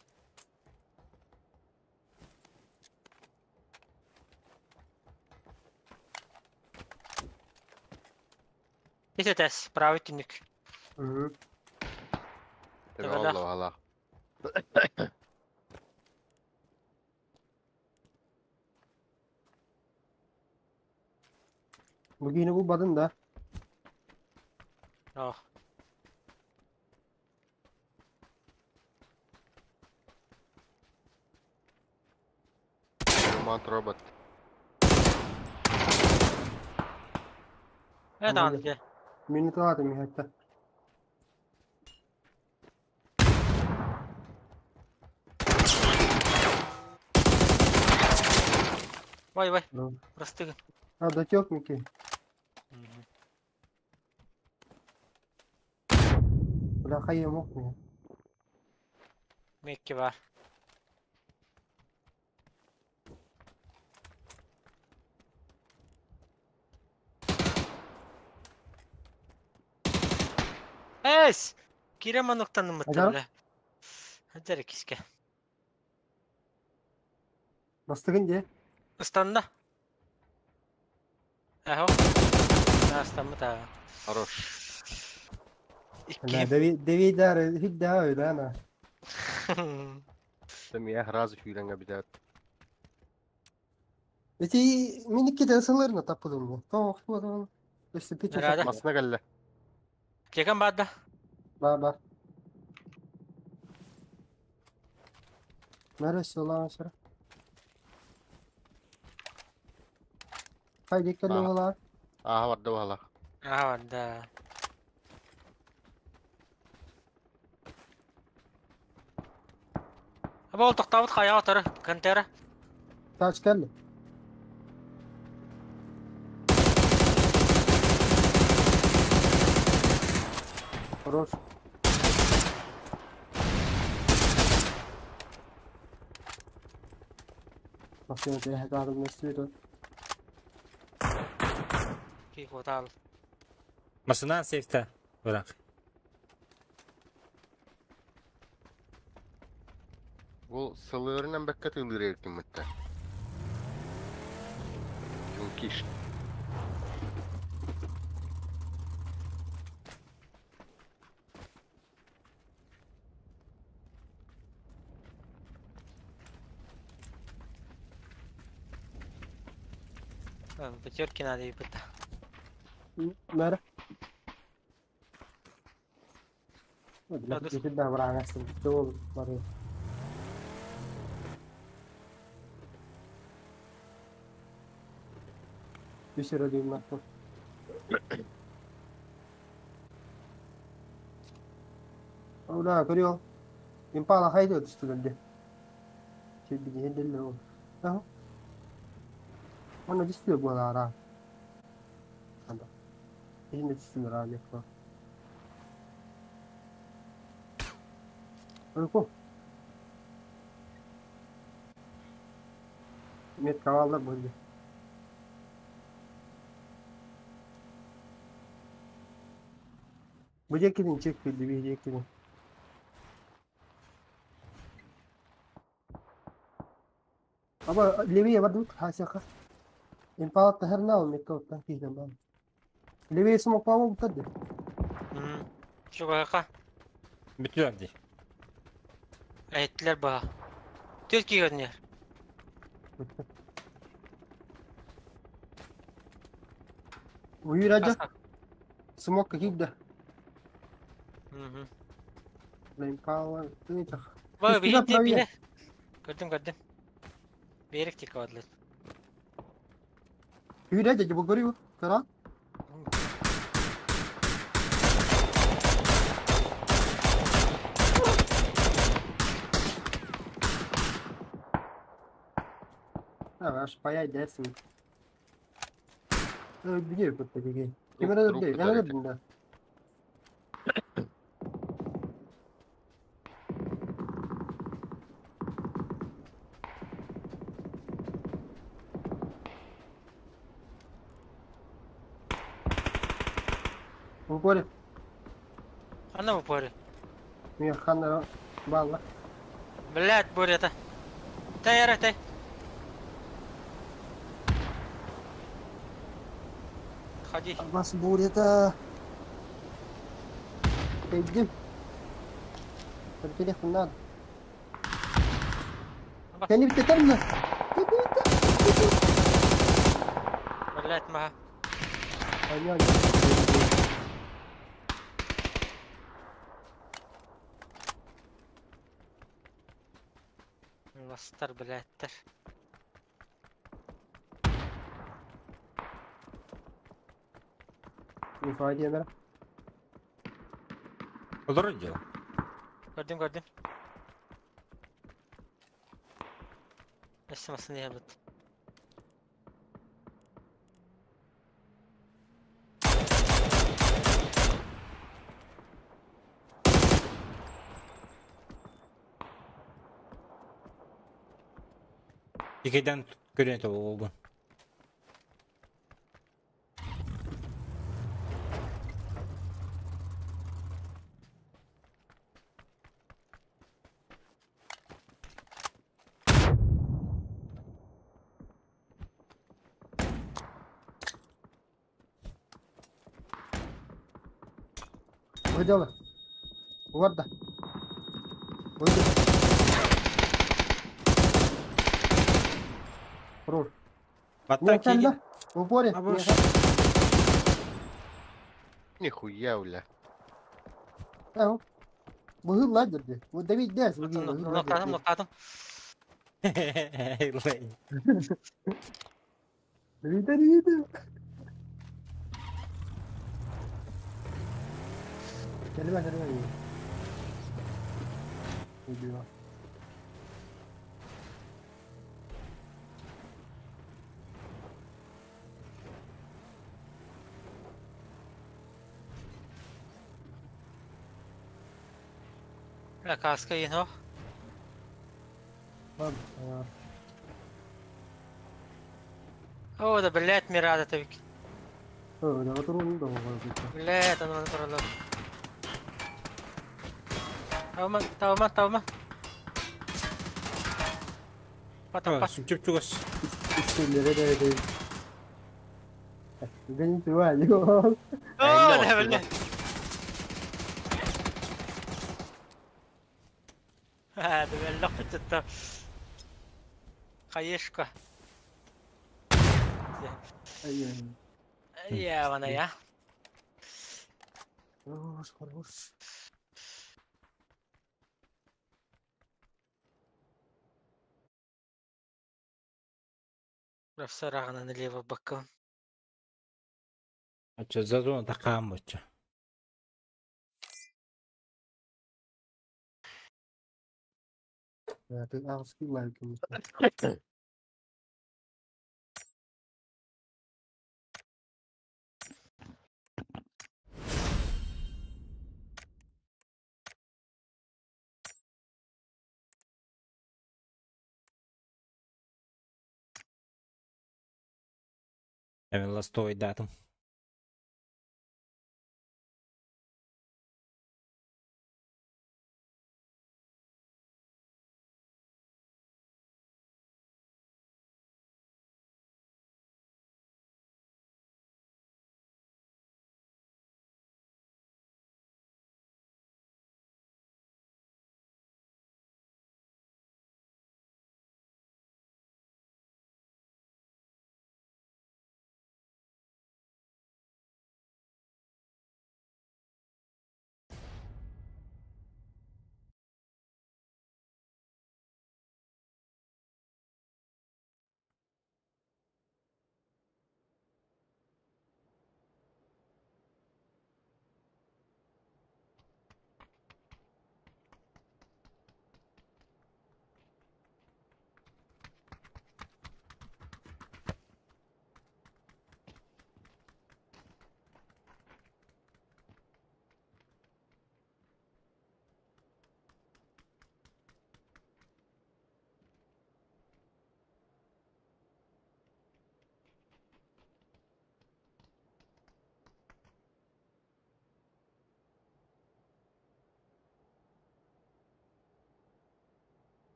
Итетес, правый түнүк. Мгм. Төбөлөх. Алла алла. Бүгүнү булбадын да. Ох. Роман робот. Э, даҕаны дьэ. Минуталаатым иһэтте. Вай, вай, Ну. простыгын. А, дотек Микки. Бля, хайа мог мне. Мекке бар. Эс! Кирем нуктанымыт Ага. бля. Хадзар киске. Бастыгын де. Ыстанна. Ахо. Астаммыт аа. Хорош. Бля, Икки. Давидар, хидда да на. Мия разы сүүрэнгэ бүтээт. Эти миникки сылырна таппыдым бу. Тоох бу. Өстө пиче. Рада. Масына кэллэ. Кекан баада. Ба ба. Neresi olan sıra? Haydi Aa. olar. Ааха барда баһала. Аа да. Аба ол тоқтабыт хаяға тұры, контера. Taç geldi. Хорош. Машина приехала, на свет. Кии куотаал. Машина сейфте. Bırak. Бу сылыарынан бэккэ тыылыыр эркиммиттэр. Юнкиш. Пятерки надо ебать. Мэр. Бля, браҕастын. Туол бары. Үс өрө дыымнахпын. Ула, көрүө. Импала хайда түстүлэр дии. Сирбиги хедделлер ол. Аха. Онно түстүлэр буолаара. Анда. Иһинде түстүлэр аа диэххэ. Өлкө. Мет каваллар бу. Бу диэккитин чек билди би диэккитин. Аба левее бардыбыт хаасыаха. Импала таһарна ол мекка оттан киһинэн баан. Левее смокпаама буттар дии. Чугаһака. Бүтүлэр дии. Эттилер баha. Türkiye görünüyor. Уйраджа смокка киирдэ. Импала тыытах. Бай Түстүлэр били правее. били. Көрдүм көрдүм. Берик тик адлар. Уйраджа дьэ бу көрүө. Кыра. Аш паяй дерсин. Билер бутта диги. Кимера Друг да, друг яна подарите. да. Упоре. Ана bu pori. Мен ханна балла. Блять, бурята. Тай ара тай. Ходи. Бас бурята. Пойдем. Только надо. Кani bitte Блять, маха. Ластар, блядьтер. Мифа Olur diyor. Көрдүм көрдүм. Эссе масын диэбит. Икеден көрүнөтө болду. Выдала. Варда. Выйди. Хорош. Батта Нет, киги. да. В упоре. Абаш. Нихуя, бля. Быһыл ладер. Вот давить дальше. Нокатым, нокатым. Давить, давить. Kelime kelime iyi. Gidiyor. Бля, каска ино. Ладно, понятно. О, да, блять, Мирада табик. Бля, это надо тураллар. Тавма, тавма, тавма. Пата, Чуп-чугас. О, бля, бля. А, да бля, Хаешка. Я, вона я. Хорош, хорош. Рафсарагана налево боком. А что за зона такая моча? Ты авский лайк. Эвен ластой датум.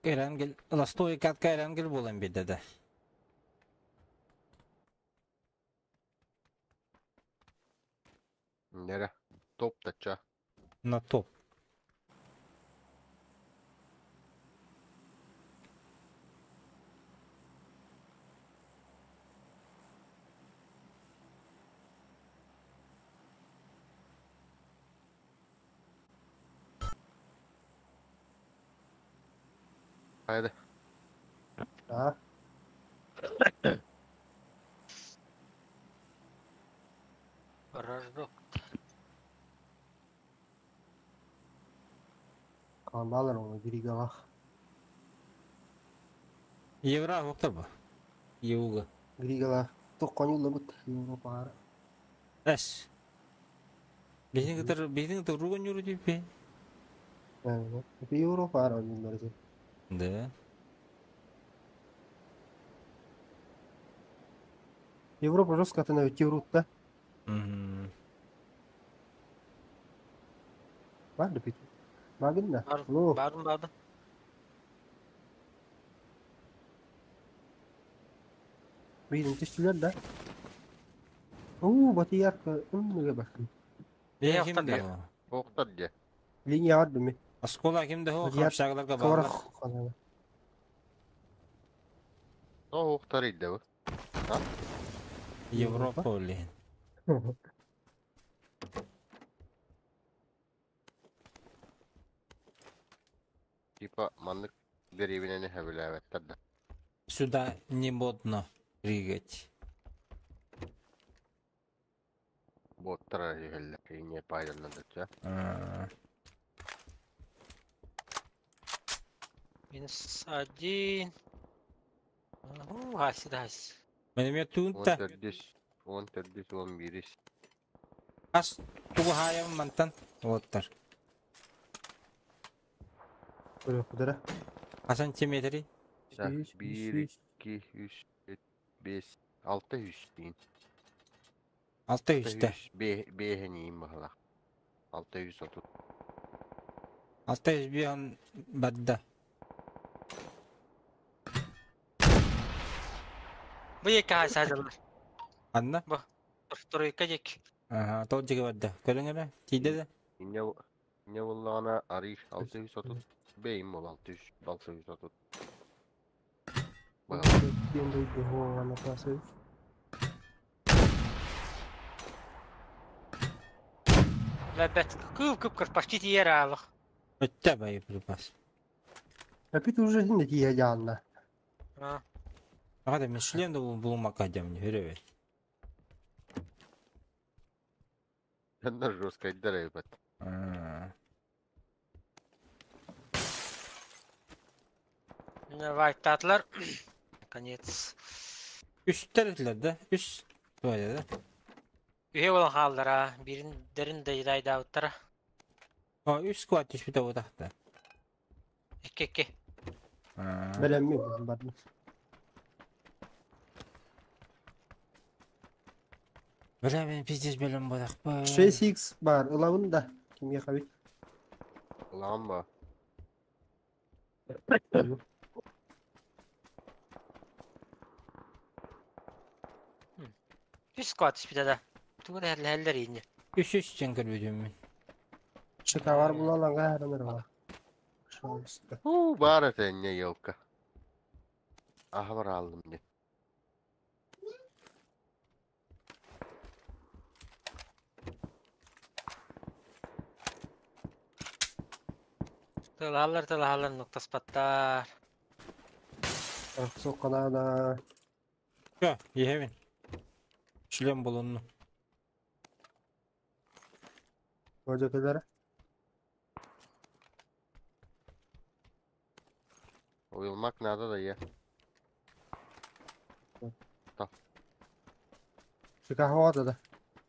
Эрангел, ластой катка эрангел болан беде да. Нере? Топ тача. На топ. Haydi. А? Рожок. Каналар оны Григалах. Евро оқтар ба? Еуга. Григалах. Тоққан юлы бұт Европа. Эс. Бейін кітір, бейін кітір руган юру деп бе? Европа ара юллары. Да. Европа жестко атына өте да. Бар да пить. Багын да. Бардым, бардым. Бейін түстілер да. О, баты ярко. Умныға бақын. Ким де о? Оқтар де. Линия арды ме. Оскола ким де о? Қапшағыларға бағылар. О, оқтар иді бу. Европа олин. Типа маннык деревинени хэбилээбэттэр да. Сюда не модно прыгать. Боттар иһэллэр не пайданнадыча. Минус один. Хаси да хаси. Менеме туунта. 14, 11. Ас тугу хаям мантан. Оттар. Кудара. А сантиметри? 1, 2, 3, 4, 5, 600 дейін. 600-те. 600 бэһэниин баһылах. 630. 600 барда. Бу екі хайсадылар. Анна? Бу. Тройка дек. Ага, тол жеге барда. Көрүң эрэ, тиийдэ да? Инне инне буллаҕына арый 630 бэйим бол 600 630. Баһылах. Ләбәт кып кып кыр почти тиер алых. Өттө боеприпас. Опит уже не тие жаанна. А. Ага, мен шлем да булмакка дем, хүрөбөт. Онно жестко иддер эбит. Вайттатлар. Конец. Үстер этилер да, үс туайда да. Үһе болан хааллара, бирин дерин да дайдаабыттара. А, үс сквад түспүтэ бутахта. Икки икки. Бэлэмми бардым. Бля, мен пиздец бөлөм бодақпа. 6x бар, ылабын да. Кимге хабит? Улаҕан ба. Үс сквад түспүтэ да. Тугу да хәлләр инде. Үс үс жен көрбүдүм мен. Шыкавар булаланга хәрәнер бар. Пожалуйста. Уу баар этэ инне елка. Аха бар алдым диэн. Тылалар тылалар ноктаспаттар. Соққанада. Жо, ехебин. Шлем болонну. Божокелere. Уйулмак надо да е. Шыкахуада да.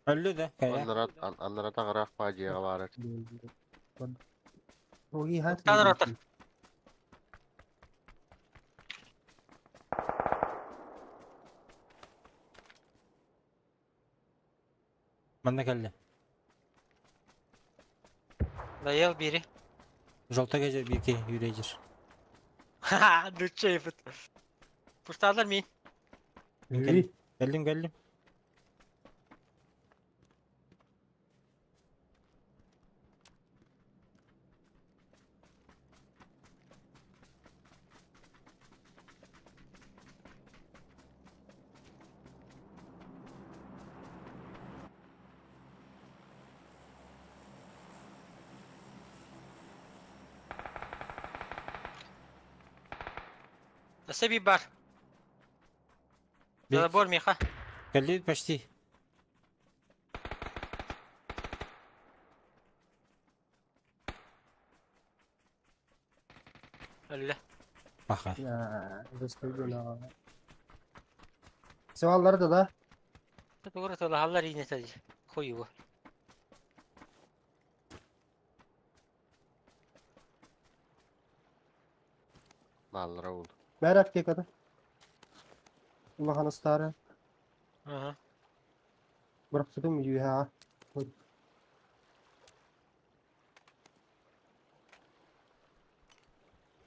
Өллү да, кая. Аннарат аннарата гарах пажига баар. Оги хат. Таныр отыр. Манна келди. Дайыл бири. Жолта кежер бирки юрейжер. Ха, дучейфит. Пушталар мин. Келдим, келдим. Өссө бар. Забор меха. Келди почти. Өллө. Аха. Я, gösterdi Севаллары да. Тугура тылалар инде тәди. Хойу. Бааллара ол. Бәрі аптекада. Улахан ыстары. Ага. Бырақтыдым үйе.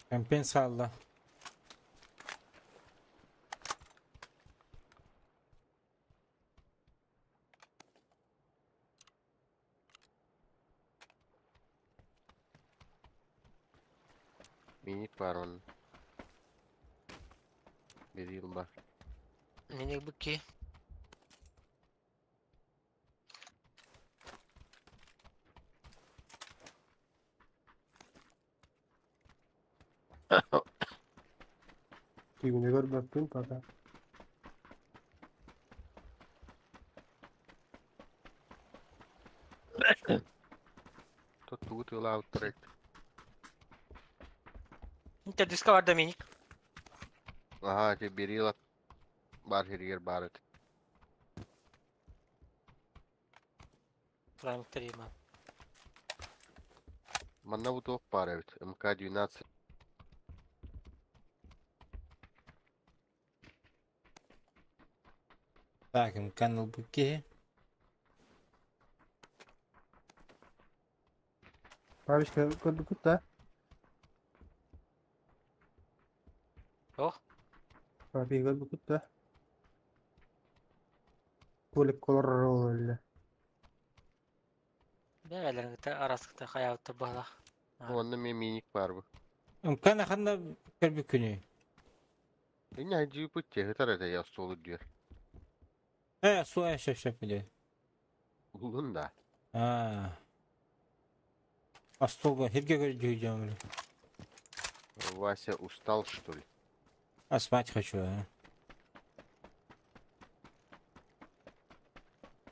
Компенса алла. Миник бар onun. Bir yıl бар. Миник букки. Күйгүнө көрбөппүн пока. Тут тугу тыылаабыттар эт. Инте диска бар да миник. Аха, ити bir yıl бар хиригер бар эт. Прайм 3 ма. Манна бу туох баар эбит. МК-12. Так, канал быки. Бабочка көрбүкүт да. Ох. Бабий көрбүкүт да. Кулик колор эле. Бәләреңдә араскыта хаябыта бала. Онно мен миник бар бу. Ымкан ханна көрбүкүнү. Эне жыпыт техтар это я столу дүйөр. Суа шөп шөп биле. Улун да. А. Астолга хирге көрдү. Вася устал, что ли? А спать хочу, а.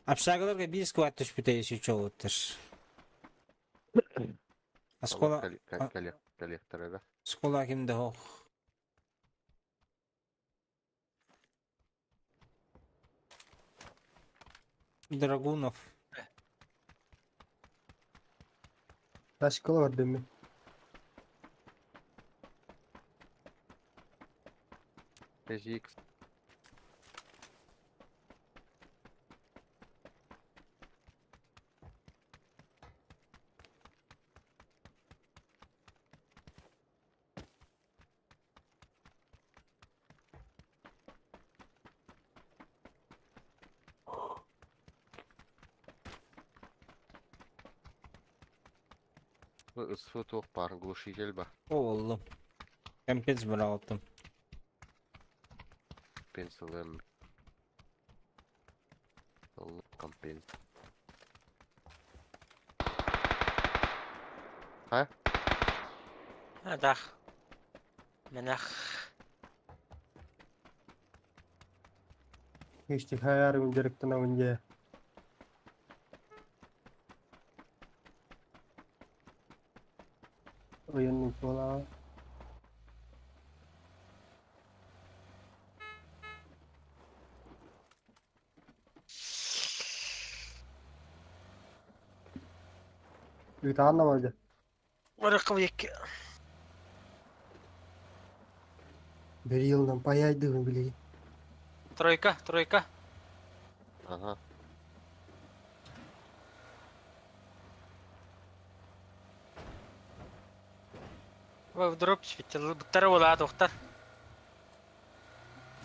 Общагаларга бир скват түшпүтэ если чоуттар. Аскола Коллектора, да? Скола кимде хох. Драгунов. Ташкала бар дөмү. SX. Ысфы тоқ бар, глушитель бар. Ооллум. Компенс бырагыттым. Пенсилем. Ол компенс. А? Адах. Менах. Кечти хаяр үндеректен үнде. Оюнун бола. Үтаанна барды. Орықы екі. Бир жылдан паяйдыгын билейин. Тройка, тройка. Ага. Дроп түспүт. Буттары болаа доктор.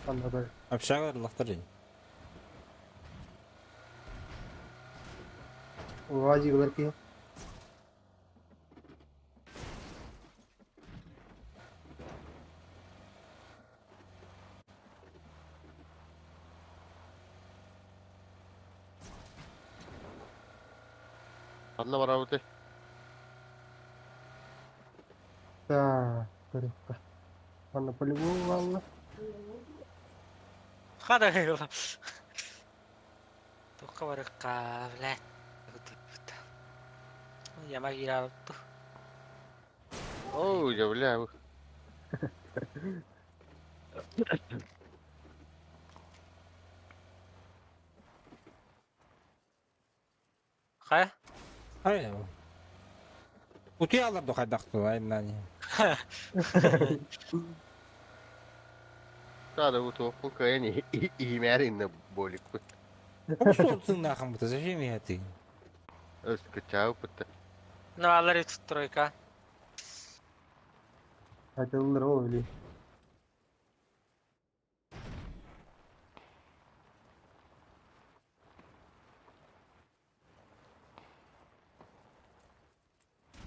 Анда бар. Общагалар лахтар день. Вазик бар ки. Анна барабыты. Да, көрөккө. Анда полигон валла. Хада йола. Тоққа барыққа, блядь. Яма киралып. Оу, я бля. Хая? Ай. Утуялар дохайдактыл айнани. Тада вот тоқпун каяни имәринне болик. Устолтун нахам бута зачем я ты? Өскө чау пытта. Ну, алар ит тройка. Айтылыр ол били.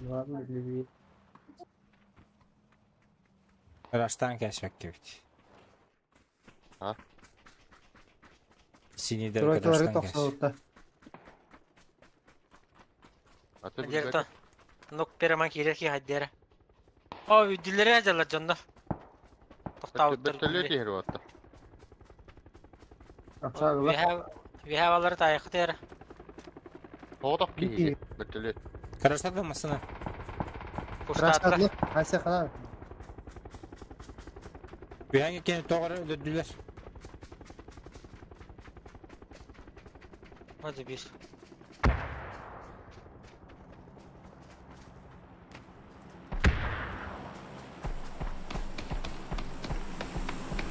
Ладно, леви. Раштан кәшмәк кебит. А? Синий Тройкалары раштан кәш. токсоотта. Аты Дерто. Нок переман кирер ки хаддера. О, үдүләре ажалар жонно. Токтабыттыр. Бөттөлө тиһер отта. Апшагыла. We have алар тайык тер. Тоғдақ киһи. Бөттөлө. Караштады масына. Пуштатла. Раштадлы. Айса хана. Бүйәңе кені тоғыры өлдүлөр. Hadi bir.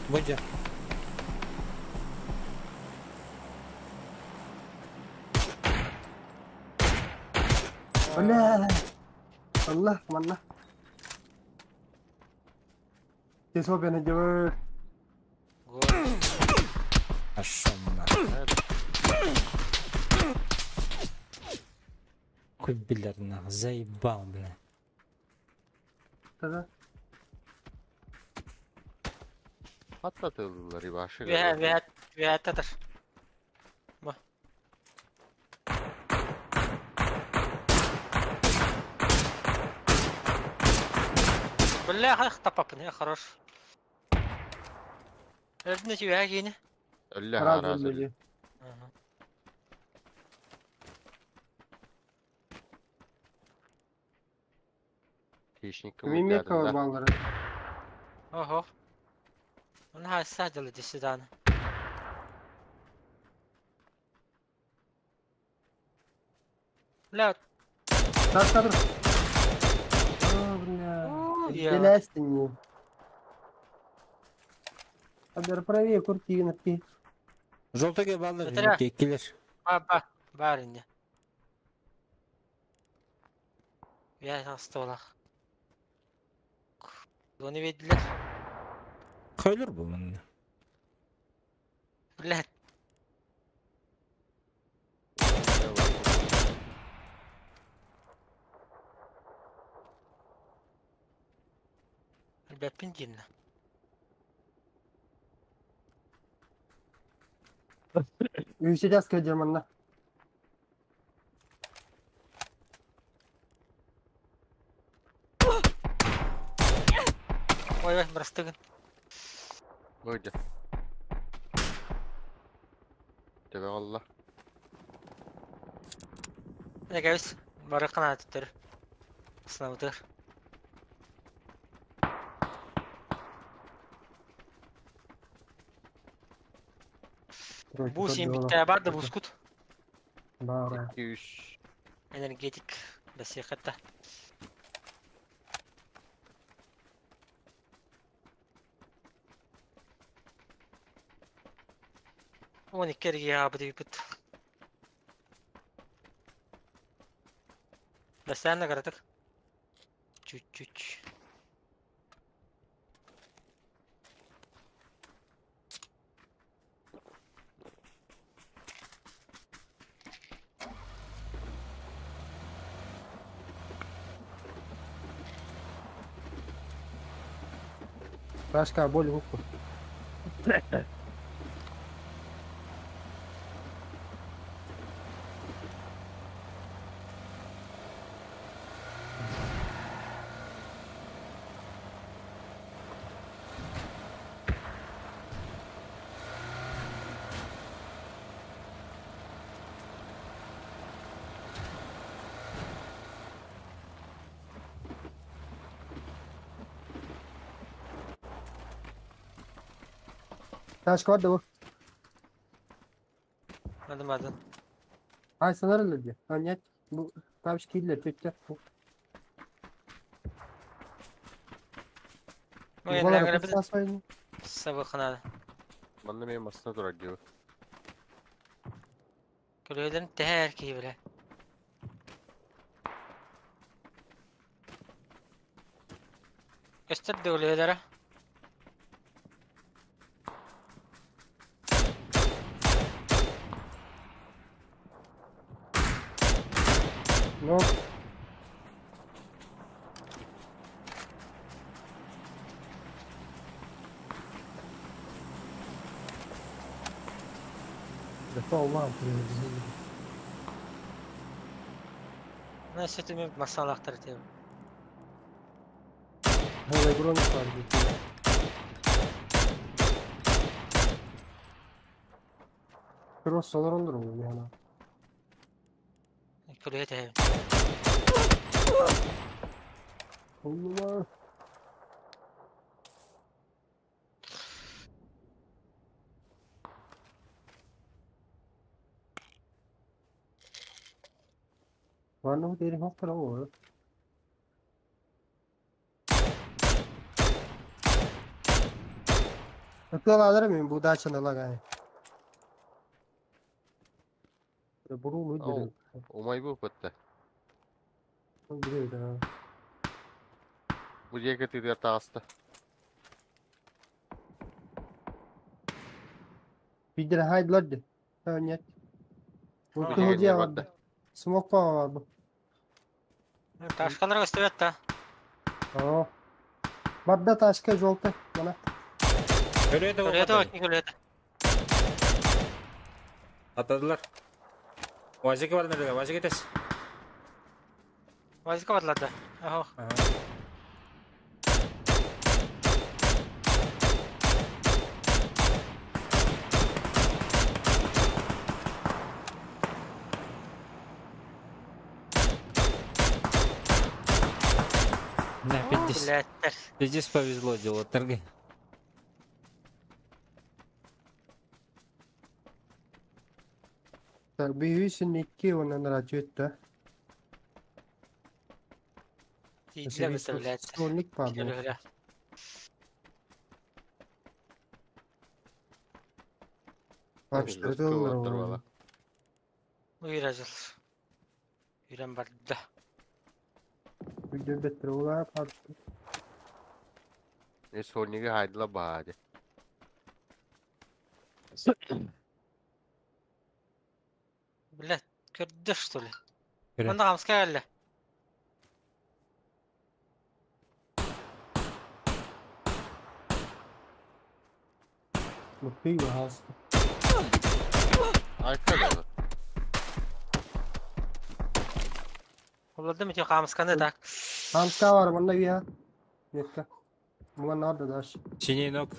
Быжа. Бля. Allah manna. Тесо бene дебер. Гол. Пошел нахуй. Хуй, блядь, нахуй, заебал, бля. Тогда. Patlatıldılar başı. Ve ve ve татар. Ма. Бля, ах, тапапын, я хорош. Öldün ki ya yine. Ölle Razı haraz öldü. öldü. Ага. Хищник Мимика баллары. Ого. Он хасадил иди сюда. Бля, Так, так. О, бля. я. Белястини. Абер правее куртина пи. Желтый баллар, Өтөрө. килер. Ба ба бар инде. Я столах. Оны ведилер. Köylür bu bunun. Блядь. Бәппин динна. Үсәдәс кәҗәмәннә. Ой, ой, бырастыгын. Ойды. Төбе Allah. Әгәбез бары кына төтөр. Сынавдыр. Бу син битте бар да бускут. Бар. 200. Энергетик бәсиқатта. Он иккерге ябы бит. Бәсәнне каратык. Чуть-чуть. Рашка боль гуку. Ташка бар да бу. Надо мадын. Ай санар ди. А нет. Бу табыш кийлер төттә. Ну, я бит сабы кына. Манна мен масына турар диyor. Көлөдөн тәһәр ки белә. Көстөр дөлөдөрө. Ну, Да Allah Мына сөтүмө масалактар деп. Hele броник бар бит. Кросс алар ондыр ул яна. Көлөдө тәһәр. Allah. Var ne derim hafta o. Akıl mıyım bu daçana lagay. Буру Ау. ну Умай бу бітті. Билэбит аа. Бу диэки тыытыгар таҕыста. Биирдэрэ хаайдылар дии. А, нет. Бу Бу диэки кыһыл эмиэ дьиэ барда. барда. Смок бар бу. Ташкалар көстүбэт да. Оо. Барда ташка желтый. Мана. Өлүөтэ Өлүөтэ уопатай. отник өлүөтэ. Атадылар. Уазики баран өлүө, уазики тэс. Вазика бардылар да. Охо. Ага. Да, пиздец. Блядь. Пиздец повезло дело, торги. Так, бүйүсүн икки онан радио да. Тиийдилэр битэ, блядь. Сольник бар бу. Өлүөлэ. Барыштырды олар. Уйра жыл. Үйрен барда. Үйдөн беттер олар барышты. E сольниги хайдыла баadi. Блядь, көрдө что ли? Көрө. Манна хамска кэллэ. Мутпый бахас. Айка да. Олордум ити хамсканы так. Хамска бар манна бия. Метка. Муга надо даш. Синий ног.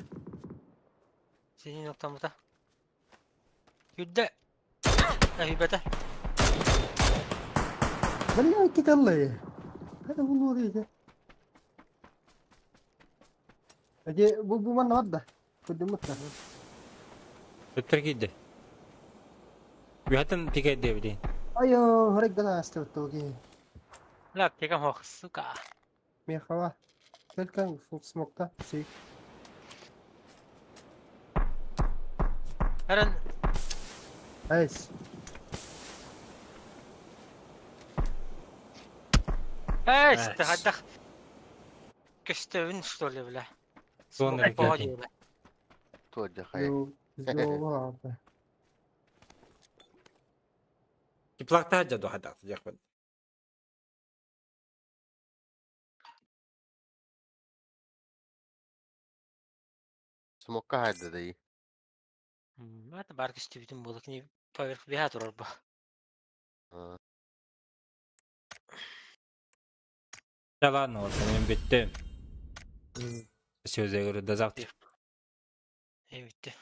Синин октамыта. Күддэ. Әһүбэтэ. Бля, икки таллы. Hadi bunu oraya. Hadi bu manna var da. Көдүм мутта. Өттөр кийди. Үһәтен пикет диэбитин. Айо, хорек гана астыбыт оги. Бля, пикам хох, сука. Мехава. Только смокта. Сейф. Эрен Айс. Эс, Эс. хайдах. Көстөбүн что ли, бля. Суон Смок эрэ боҕо киһи. дии, бля. Туодя хай. Yo, yo, abi. Теплакта жаду хадак жакпын. Смокка хайда дии. Ата бар көстүбүтүн буолук ни поверх биһа турар бу. Да ладно, вот мен битти. Все, я говорю, до завтра. Эбитти.